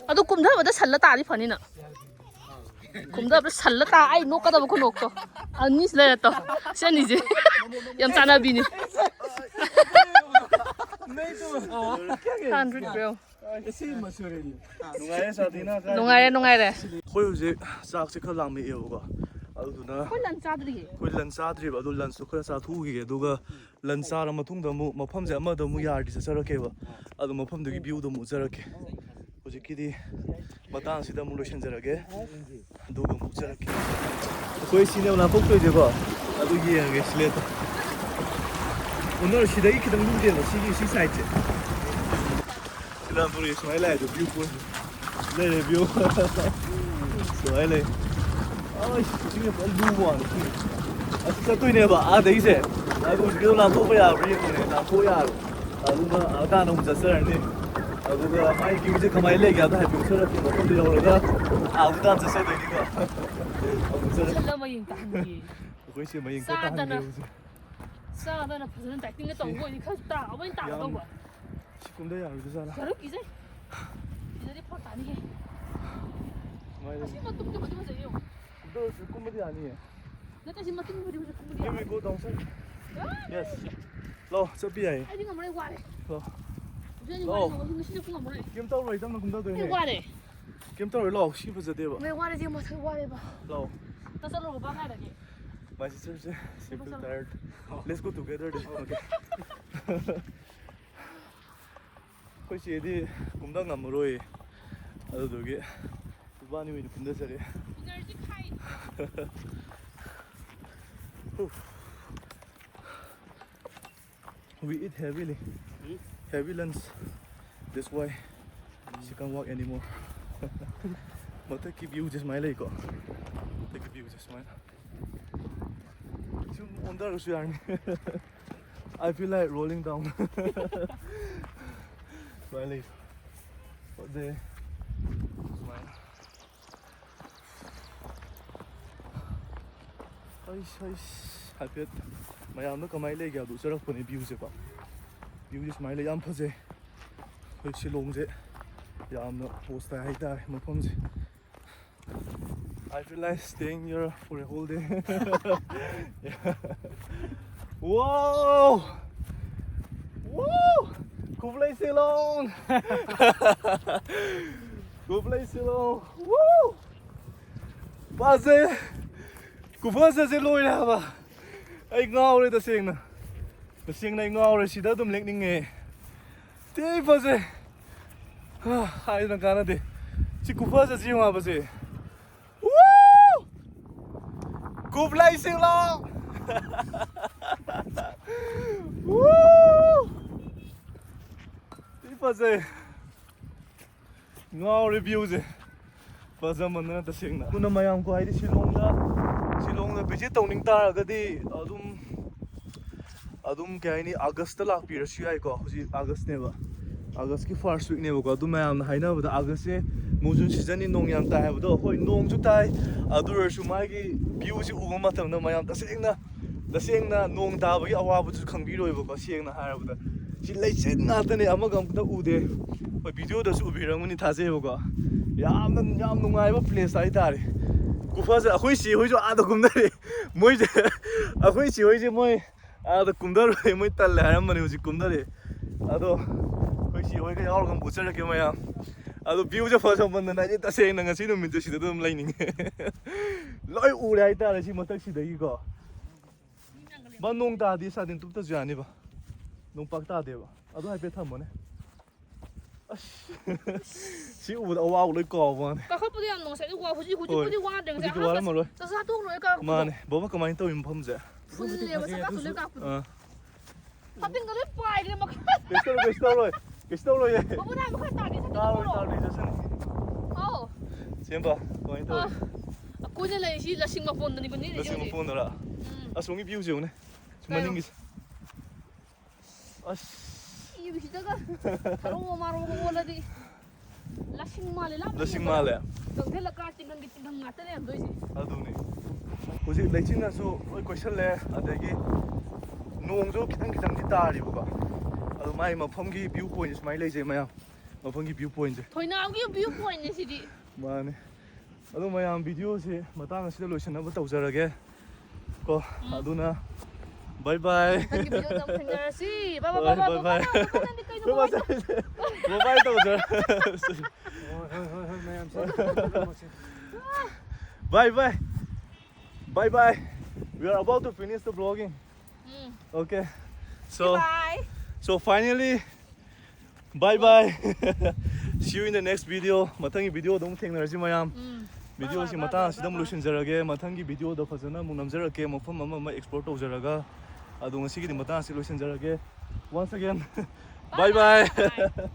ꯑꯗꯨ ꯀꯨꯝꯊꯕꯗ ꯁꯜꯂ ꯇꯥꯔꯗꯤ ꯐꯅꯤꯅ꯫ ꯀꯨꯝꯊꯕꯗ ꯁꯜꯂ ꯇꯥ, ꯑꯩ ꯅꯣꯛꯀꯗꯕ ꯈꯨꯅꯣꯛꯇꯣ꯫ ꯑꯅꯤꯁꯤ ꯂꯩꯔꯦ ꯇꯣ꯫ ꯁꯤ ꯑꯅꯤꯁꯦ ꯌꯥꯝ ꯆꯥꯟꯅꯕꯤꯅꯤ꯫ Hundred gram꯫ ꯅꯨꯡꯉꯥꯏꯔꯦ, ꯁꯥꯊꯤꯅ ꯀꯥꯏꯗꯒꯤ꯫ ꯅꯨꯡꯉꯥꯏꯔꯦ, ꯅꯨꯡꯉꯥꯏꯔꯦ꯫ ꯑꯩꯈꯣꯏ ꯍꯧꯖꯤꯛ ꯆꯥꯛꯁꯦ ꯈꯔ ꯂꯥꯝꯃꯛꯑꯦꯕꯀꯣ, ꯑꯗꯨꯗꯨꯅ ꯑꯩꯈꯣꯏ lunch ꯆꯥꯗ꯭ꯔꯤꯌꯦ꯫ ꯑꯩꯈꯣꯏ lunch ꯆꯥꯗ꯭ꯔꯤꯕ, ꯑꯗꯨ lunchꯇꯣ ꯈꯔ ꯆꯥꯊꯣꯛꯎꯈꯤꯒꯦ, ꯑꯗꯨꯒ lunch ꯆꯥꯔ ꯃꯇꯨꯡꯗ ꯑꯃꯨꯛ ꯃꯐꯝꯁꯦ ꯑꯃꯗ ꯑꯃꯨꯛ ꯌꯥꯔꯗꯤ ꯆꯠꯆꯔꯛꯀꯦꯕ꯫ ꯑꯗꯨ ꯃꯐꯝꯗꯨꯒꯤ viewꯗꯣ ꯑꯃꯨꯛ ꯎꯠꯆꯔꯛꯀꯦ꯫ ꯍꯧꯖꯤꯛꯀꯤꯗꯤ ꯃꯇꯥꯡꯁꯤꯗ ꯑꯃꯨꯛ ꯂꯣꯏꯁꯤꯟꯖꯔꯒꯦ, ꯑꯗꯨꯒ ꯑꯃꯨꯛ ꯎꯠꯆꯔꯛꯀꯦ꯫ ꯑꯩꯈꯣꯏ ꯁꯤꯅꯦꯕ ꯂꯥꯟꯊꯣꯛꯇꯣꯏꯁꯦꯀꯣ, ꯑꯗꯨ ꯌꯦꯡꯉꯒꯦ ꯁꯤꯂꯦꯠꯇꯣ꯫ ꯑꯣꯅꯔ ꯁꯤꯗꯒꯤ ꯈꯤꯇꯪ ꯂꯨꯝꯗꯦꯕ, ꯁꯤꯒꯤ ꯁꯤ sideꯁꯦ꯫ ꯁꯤ ꯂꯥꯟꯊꯣꯔꯛꯑꯦ, ꯁꯨꯃꯥꯏꯅ ꯂꯥꯛꯑꯦ ꯑꯗꯣ view point꯫ ꯂꯩꯔꯦ view꯫ ꯁꯨꯃꯥꯏꯅ ꯂꯩ꯫ ꯑꯁ, ꯁꯤꯅ ꯐꯖꯅ ꯂꯨꯕ ꯋꯥꯅꯤ ꯁꯤꯒꯤ꯫ ꯑꯁꯤ ꯆꯠꯇꯣꯏꯅꯦꯕ ꯑꯥꯗꯒꯤꯁꯦ꯫ ꯑꯗꯨ ꯍꯧꯖꯤꯛꯀꯤꯗꯣ ꯂꯥꯟꯊꯣꯛꯄ ꯌꯥꯕ꯭ꯔꯥ ꯌꯦꯡꯉꯨꯅꯦ꯫ ꯂꯥꯟꯊꯣꯛ ꯌꯥꯔꯣꯏ꯫ ꯑꯗꯨꯒ ꯑꯥ ꯇꯥꯟꯅ ꯑꯃꯨꯛ ꯆꯠꯆꯔꯅꯤ꯫ ꯑꯗꯨꯒ ꯃꯥꯏ ꯚ꯭ꯌꯨꯁꯦ ꯀꯃꯥꯏꯅ ꯂꯩꯒꯦ ꯍꯥꯏꯕꯗꯣ ꯍꯥꯏꯐꯦꯠ ꯎꯠꯆꯔꯛꯀꯦ꯫ ꯃꯐꯝꯗ ꯌꯧꯔꯒ ꯑꯥ ꯇꯥꯟꯅ ꯆꯠꯆꯗꯣꯏꯅꯤꯀꯣ꯫ ꯑꯃꯨꯛ ꯆꯠꯂ- ꯃꯁꯜ ꯑꯃ ꯌꯦꯡ ꯇꯥꯍꯟꯒꯦ꯫ ꯑꯩꯈꯣꯏ ꯁꯤ ꯃꯌꯦꯡ ꯈꯔ ꯆꯥꯗꯅ꯫ ꯇꯥꯍꯟꯒꯦ ꯍꯧꯖꯤꯛ꯫ ꯆꯥꯗꯅ ꯐꯖꯅ ꯗꯥꯏꯇꯤꯡꯒ ꯇꯧꯕ ꯑꯣꯏꯗꯤ ꯈꯔ ꯇꯥꯕ ꯑꯣꯏꯅ ꯌꯥꯝ ꯇꯥꯒꯗꯧꯕ꯫ ꯁꯤ ꯀꯨꯝꯗ ꯌꯥꯔꯣꯏꯗ ꯖꯥꯠꯂꯥ? ꯌꯥꯔꯣꯏ, ꯀꯤꯖꯩ꯫ ꯀꯤꯖꯗꯤ ꯐꯔꯛ ꯇꯥꯅꯤꯍꯦ꯫ ꯁꯨꯃꯥꯏꯅ ꯑꯁꯤ ꯃꯇꯨꯝꯗꯤ ꯐꯖꯩ ꯐꯖꯩ ꯌꯦꯡꯉꯣ꯫ ꯑꯗꯨ ꯑꯣꯏꯔꯁꯨ ꯀꯨꯝꯕꯗꯤ ꯌꯥꯅꯤꯌꯦ꯫ ꯅꯠꯇꯦ, ꯑꯁꯤ ꯃꯇꯨꯝ ꯐꯖꯩ ꯐꯖꯩ ꯀꯨꯝꯕꯗꯤ Can we ꯌꯥꯔꯣꯏ꯫ Go down, sir? ꯌꯥꯔꯣꯏ꯫ Yes. ꯂꯥꯛꯑꯣ, ꯆꯠꯄ ꯌꯥꯏꯌꯦ꯫ ꯑꯩꯗꯤ ꯉꯝꯃꯔꯣꯏ, ꯋꯥꯔꯦ꯫ ꯂꯥꯛꯑꯣ꯫ ꯍꯧꯖꯤꯛ ꯑꯩ ꯂꯥꯛꯑꯣ꯫ ꯋꯥꯔꯦ, ꯉꯁꯤꯗꯤ ꯄꯨꯡ ꯉꯝꯃꯔꯣꯏ꯫ ꯀꯩꯝ ꯇꯧꯔꯣꯏ, ꯇꯞꯅ ꯑꯩ ꯀꯨꯝꯊꯗꯣꯏꯅꯦ꯫ ꯋꯥꯔꯦ꯫ ꯀꯩꯝ ꯇꯧꯔꯣꯏ, ꯂꯥꯛꯑꯣ, ꯁꯤ ꯐꯖꯗꯦꯕ꯫ ꯉꯥꯏ, ꯋꯥꯔꯦ, ꯏꯕꯦꯝꯃ, ꯃꯊꯛ ꯋꯥꯔꯦꯕ꯫ ꯂꯥꯛꯑꯣ꯫ ꯇ ꯆꯠꯂꯨꯔꯣ, ꯕꯥ ꯉꯥꯏꯔꯒꯦ꯫ My sister, she feel tired. Let's go together then. Okay. ꯑꯩꯈꯣꯏ ꯆꯦꯗꯤ ꯀꯨꯝꯊ ꯉꯝꯃꯔꯣꯏ꯫ ꯑꯗꯨꯗꯨꯒꯤ ꯏꯕꯥꯅꯤ ꯑꯣꯏꯅ ꯀꯨꯝꯊꯖꯔꯦ꯫ Energy ꯈꯥꯏ꯫ Whew. We eat heavily. Hmm? Heavy lunch. That's why she can't walk anymore. ꯃꯊꯛꯀꯤ ꯚ꯭ꯌꯨꯁꯦ ꯁꯨꯃꯥꯏꯅ ꯂꯩꯀꯣ꯫ ꯃꯊꯛꯀꯤ ꯚ꯭ꯌꯨꯁꯦ ꯁꯨꯃꯥꯏꯅ꯫ ꯁꯨꯝ ꯑꯣꯟꯊꯔꯁꯨ ꯌꯥꯔꯅꯤ꯫ I feel like rolling down. ꯁꯨꯃꯥꯏꯅ ꯂꯩ꯫ ꯐꯖꯩ꯫ ꯁꯨꯃꯥꯏꯅ꯫ ꯑꯩꯁ, ꯑꯩꯁ, ꯍꯥꯏꯐꯦꯠ ꯃꯌꯥꯝꯗ ꯀꯃꯥꯏꯅ ꯂꯩꯒꯦ ꯍꯥꯏꯕꯗꯨ ꯎꯠꯆꯔꯛꯄꯅꯦ ꯚ꯭ꯌꯨꯁꯦꯀꯣ꯫ ꯚ꯭ꯌꯨꯁꯦ ꯁꯨꯃꯥꯏꯅ ꯂꯩ, ꯌꯥꯝ ꯐꯖꯩ꯫ ꯑꯩꯈꯣꯏ ꯁꯤꯂꯣꯡꯁꯦ ꯌꯥꯝꯅ ꯄꯣꯁ ꯇꯥꯏ ꯍꯥꯏꯇꯥꯔꯦ ꯃꯐꯝꯁꯦ꯫ I feel like staying here for a whole day. Wow! Wow! Kublai Silong! Kublai Silong! Woo! ꯐꯖꯩ! ꯈꯨꯐꯖꯁꯦ ꯂꯣꯏꯔꯦ ꯍꯥꯏꯕ꯫ ꯑꯩ ꯉꯥꯎꯔꯦ ꯇꯁꯦꯡꯅ꯫ ꯇꯁꯦꯡꯅ ꯑꯩ ꯉꯥꯎꯔꯦ꯫ ꯁꯤꯗ ꯑꯗꯨꯝ ꯂꯦꯛꯅꯤꯡꯉꯦ꯫ ꯊꯤ ꯐꯖꯩ꯫ ꯍꯥ, ꯍꯥꯏꯗꯅ ꯀꯥꯟꯅꯗꯦ꯫ ꯁꯤ ꯈꯨꯐꯖꯁꯤ ꯌꯦꯡꯉꯣ ꯍꯥꯏꯕꯁꯦ꯫ ꯋꯨ! ꯀꯨꯕ꯭ꯂꯥꯏ ꯁꯤꯡꯂꯣ! ꯋꯨ! ꯊꯤ ꯐꯖꯩ꯫ ꯉꯥꯎꯔꯦ ꯚ꯭ꯌꯨꯁꯦ꯫ ꯐꯖꯃꯟꯗꯅ ꯇꯁꯦꯡꯅ꯫ ꯑꯗꯨꯅ ꯃꯌꯥꯝ ꯈ꯭ꯋꯥꯏꯗꯤ ꯁꯤꯂꯣꯡꯗ, ꯁꯤꯂꯣꯡꯗ ꯚꯤꯖꯤꯠ ꯇꯧꯅꯤꯡ ꯇꯥꯔꯒꯗꯤ ꯑꯗꯨꯝ ꯑꯗꯨꯝ ꯀꯩ ꯍꯥꯏꯅꯤ, ꯑꯥꯒꯁꯇ ꯂꯥꯛꯄꯤꯔꯁꯨ ꯌꯥꯏꯀꯣ꯫ ꯍꯧꯖꯤꯛ ꯑꯥꯒꯁꯅꯦꯕ, ꯑꯥꯒꯁꯀꯤ ꯐꯥꯔꯁ ꯋꯤꯛꯅꯦꯕꯀꯣ꯫ ꯑꯗꯨ ꯃꯌꯥꯝꯅ ꯍꯥꯏꯅꯕꯗ ꯑꯥꯒꯁꯁꯦ ꯃꯨꯟꯁꯨꯟ ꯁꯤꯖꯟꯅꯤ, ꯅꯣꯡ ꯌꯥꯝ ꯇꯥꯏ ꯍꯥꯏꯕꯗꯣ꯫ ꯍꯣꯏ, ꯅꯣꯡꯁꯨ ꯇꯥꯏ, ꯑꯗꯨ ꯑꯣꯏꯔꯁꯨ ꯃꯥꯒꯤ ꯚ꯭ꯌꯨꯁꯦ ꯎꯕ ꯃꯇꯝꯗ ꯃꯌꯥꯝ ꯇꯁꯦꯡꯅ ꯇꯁꯦꯡꯅ ꯅꯣꯡ ꯇꯥꯕꯒꯤ ꯑꯋꯥꯕꯗꯨꯁꯨ ꯈꯪꯕꯤꯔꯣꯏꯕꯀꯣ꯫ ꯁꯦꯡꯅ ꯍꯥꯏꯔꯕꯗ ꯁꯤ ꯂꯩꯆꯤꯟ ꯉꯥꯛꯇꯅꯦ, ꯑꯃꯒ ꯑꯝꯇ ꯎꯗꯦ꯫ ꯍꯣꯏ, ꯚꯤꯗꯤꯑꯣꯗꯁꯨ ꯎꯕꯤꯔꯝꯒꯅꯤ ꯊꯥꯖꯩꯕꯀꯣ꯫ ꯌꯥꯝꯅ ꯌꯥꯝ ꯅꯨꯡꯉꯥꯏꯕ ꯄ꯭ꯂꯦꯁ ꯍꯥꯏꯇꯥꯔꯦ꯫ ꯒꯨꯐꯥꯁꯦ ꯑꯩꯈꯣꯏ ꯆꯦ ꯍꯣꯏꯁꯨ ꯑꯥꯗ ꯀꯨꯝꯅꯔꯦ꯫ ꯃꯣꯏꯁꯦ ꯑꯩꯈꯣꯏ ꯆꯦ ꯍꯣꯏꯁꯦ ꯃꯣꯏ ꯑꯥꯗ ꯀꯨꯝꯊꯔꯣꯏ, ꯃꯣꯏ ꯇꯜꯂꯦ ꯍꯥꯏꯔꯝꯕꯅꯦ, ꯍꯧꯖꯤꯛ ꯀꯨꯝꯊꯔꯦ꯫ ꯑꯗꯣ ꯑꯩꯈꯣꯏ ꯆꯦ ꯍꯣꯏꯒ ꯌꯥꯎꯔꯒ ꯑꯃꯨꯛ ꯎꯠꯆꯔꯛꯀꯦ ꯃꯌꯥꯝ꯫ ꯑꯗꯣ ꯚ꯭ꯌꯨꯁꯦ ꯐꯖꯃꯟꯗꯅ ꯑꯩꯗꯤ ꯇꯁꯦꯡꯅ ꯉꯁꯤ ꯅꯨꯃꯤꯠꯁꯦ ꯁꯤꯗ ꯑꯗꯨꯝ ꯂꯩꯅꯤꯡꯉꯦ꯫ ꯂꯣꯏ ꯎꯔꯦ ꯍꯥꯏꯇꯥꯔꯦ ꯁꯤ ꯃꯊꯛꯁꯤꯗꯒꯤꯀꯣ꯫ ꯕꯥ, ꯅꯣꯡ ꯇꯥꯗꯤ ꯁꯥꯇꯤꯟ ꯇꯨꯞꯇꯁꯨ ꯌꯥꯅꯤꯕ꯫ ꯅꯣꯡ ꯄꯥꯛ ꯇꯥꯗꯦꯕ꯫ ꯑꯗꯨ ꯍꯥꯏꯐꯦꯠ ꯊꯝꯃꯣꯅꯦ꯫ ꯑꯁ꯫ ꯁꯤ ꯎꯕꯗ ꯑꯋꯥꯕ ꯂꯣꯏ ꯀꯥꯎꯕ ꯋꯥꯅꯤ꯫ ꯀꯥꯈꯠꯄꯗꯤ ꯌꯥꯝ ꯅꯨꯡꯉꯥꯏ, ꯉꯁꯥꯏꯗꯤ ꯋꯥ-, ꯍꯧꯖꯤꯛ, ꯍꯣꯏ꯫ ꯍꯧꯖꯤꯛꯄꯨꯗꯤ ꯋꯥꯗ꯭ꯔꯦ, ꯉꯁꯥꯏ ꯍꯧꯖꯤꯛꯇꯤ ꯑꯍꯥꯟꯕ ꯋꯥꯔꯝꯃꯔꯣꯏ꯫ ꯆꯥꯛ ꯆꯥ ꯇꯣꯛ ꯂꯣꯏꯔ ꯀꯥꯔꯛꯄꯗꯣ꯫ ꯃꯥꯅꯦ꯫ ꯕꯕꯥ, ꯀꯃꯥꯏꯅ ꯇꯧꯔꯤꯅꯣ ꯃꯐꯝꯁꯦ? ꯐꯨꯜꯂꯦꯕ, ꯆꯥꯛ ꯀꯥ ꯇꯣꯛ ꯂꯣꯏꯔ ꯀꯥꯔꯛꯄꯗꯣ꯫ ꯑꯥ꯫ ꯍꯥꯄꯤꯟꯒ ꯂꯣꯏ ꯄꯥꯏꯈ꯭ꯔꯦ ꯃꯈꯥ꯫ ꯀꯩꯁꯨ ꯇꯧꯔꯣꯏ, ꯀꯩꯁꯨ ꯇꯧꯔꯣꯏ꯫ ꯀꯩꯁꯨ ꯇꯧꯔꯣꯏꯌꯦ꯫ ꯃꯈꯨꯠ ꯍꯥꯝꯕ ꯈꯔ ꯇꯥꯒꯦ, ꯁꯠ ꯇꯥꯔꯣꯏ, ꯇꯧꯔꯣ꯫ ꯇꯥꯔꯣꯏ, ꯆꯠꯁꯅꯤ꯫ ꯑꯧ꯫ ꯁꯦꯝꯕ, ꯀꯃꯥꯏꯅ ꯇꯧꯔꯤ? ꯑꯥ꯫ ꯑꯩꯈꯣꯏꯅ ꯂꯩꯔꯤꯁꯤ ꯂꯁꯤꯡ ꯃꯄꯣꯟꯗꯅꯤꯀꯣ ꯅꯦꯔꯤꯁꯦ ꯂꯁꯤꯡ ꯍꯧꯖꯤꯛ꯫ ꯃꯄꯣꯟꯗꯔ? ꯎꯝ꯫ ꯑꯁꯣꯝꯒꯤ ꯚ꯭ꯌꯨꯁꯦ ꯌꯦꯡꯉꯨꯅꯦ꯫ ꯁꯤ ꯀꯩꯅꯣ? ꯃꯅꯤꯡꯒꯤꯁꯦ꯫ ꯑꯁ꯫ ꯏꯕꯁꯤꯗꯒ ꯊꯔꯣ ꯃꯥꯔꯣꯒ ꯑꯣꯜꯂꯗꯤ ꯂꯁꯤꯡ ꯃꯥꯜꯂꯦ, ꯂꯥꯞꯅ ꯂꯁꯤꯡ ꯌꯦꯡꯕꯗ꯫ ꯃꯥꯜꯂꯦ꯫ ꯆꯪꯁꯤꯜꯂꯀꯥꯟ ꯇꯤꯡꯒꯪꯒꯤ ꯇꯤꯡꯒꯪ ꯉꯥꯛꯇꯅꯦ ꯌꯥꯝꯗꯣꯏꯁꯦ꯫ ꯑꯗꯨꯅꯤ꯫ ꯍꯧꯖꯤꯛ ꯂꯩꯆꯤꯟꯅꯁꯨ ꯂꯣꯏ ꯀꯣꯏꯁꯜꯂꯦ, ꯑꯗꯒꯤ ꯅꯣꯡꯁꯨ ꯈꯤꯇꯪ ꯈꯤꯇꯪꯗꯤ ꯇꯥꯔꯤꯕꯀꯣ꯫ ꯑꯗꯣ ꯃꯥꯏ ꯃꯐꯝꯒꯤ ꯚ꯭ꯌꯨ ꯄꯣꯏꯟꯠ ꯁꯨꯃꯥꯏꯅ ꯂꯩꯖꯩ ꯃꯌꯥꯝ꯫ ꯃꯐꯝꯒꯤ ꯚ꯭ꯌꯨ ꯄꯣꯏꯟꯠꯁꯦ꯫ ꯊꯣꯏꯅꯥꯎꯒꯤ ꯚ꯭ꯌꯨ ꯄꯣꯏꯟꯠꯅꯦ ꯁꯤꯗꯤ꯫ ꯃꯥꯅꯦ꯫ ꯑꯗꯣ ꯃꯌꯥꯝ, ꯚꯤꯗꯤꯑꯣꯁꯤ ꯃꯇꯥꯡ ꯑꯁꯤꯗ ꯂꯣꯏꯁꯤꯟꯅꯕ ꯇꯧꯖꯔꯒꯦ ꯀꯣ꯫ ꯎꯝ꯫ ꯑꯗꯨꯅ bye bye꯫ ꯃꯊꯪꯒꯤ ꯚꯤꯗꯤꯑꯣꯗ ꯑꯃꯨꯛ ꯊꯦꯡꯅꯔꯁꯤ꯫ Bye bye, ꯍꯣꯏ, bye bye, bye bye꯫ Bye bye꯫ ꯅꯪꯗꯤ ꯀꯩꯅꯣ bye bye ꯇꯧꯔꯤꯁꯦ? Bye bye ꯇꯧꯖꯔ-, bye bye, ꯃꯌꯥꯝꯁꯦ꯫ ꯍꯣꯏ, ꯍꯣꯏ, ꯍꯣꯏ, ꯍꯣꯏ, ꯃꯌꯥꯝꯁꯦ꯫ Bye bye꯫ Bye bye꯫ We are about to finish the vlogging꯫ Um. Okay꯫ So, bye꯫ So finally, bye bye꯫ See you in the next video꯫ ꯃꯊꯪꯒꯤ ꯚꯤꯗꯤꯑꯣꯗ ꯑꯃꯨꯛ ꯊꯦꯡꯅꯔꯁꯤ ꯃꯌꯥꯝ꯫ ꯎꯝ꯫ ꯚꯤꯗꯤꯑꯣꯁꯤ bye bye, ꯃꯇꯥꯡ bye bye, ꯑꯁꯤꯗ ꯑꯃꯨꯛ bye bye꯫ ꯂꯣꯏꯁꯤꯟꯖꯔꯒꯦ꯫ ꯃꯊꯪꯒꯤ ꯚꯤꯗꯤꯑꯣꯗ ꯐꯖꯅ ꯑꯃꯨꯛ ꯅꯝꯖꯔꯛꯀꯦ, ꯃꯐꯝ ꯑꯃ ꯑꯃ explore ꯇꯧꯖꯔꯒ꯫ ꯑꯗꯣ ꯉꯁꯤꯒꯤꯗꯤ ꯃꯇꯥꯡ ꯑꯁꯤ ꯂꯣꯏꯁꯤꯟꯖꯔꯒꯦ꯫ Once again, bye bye꯫ Bye bye꯫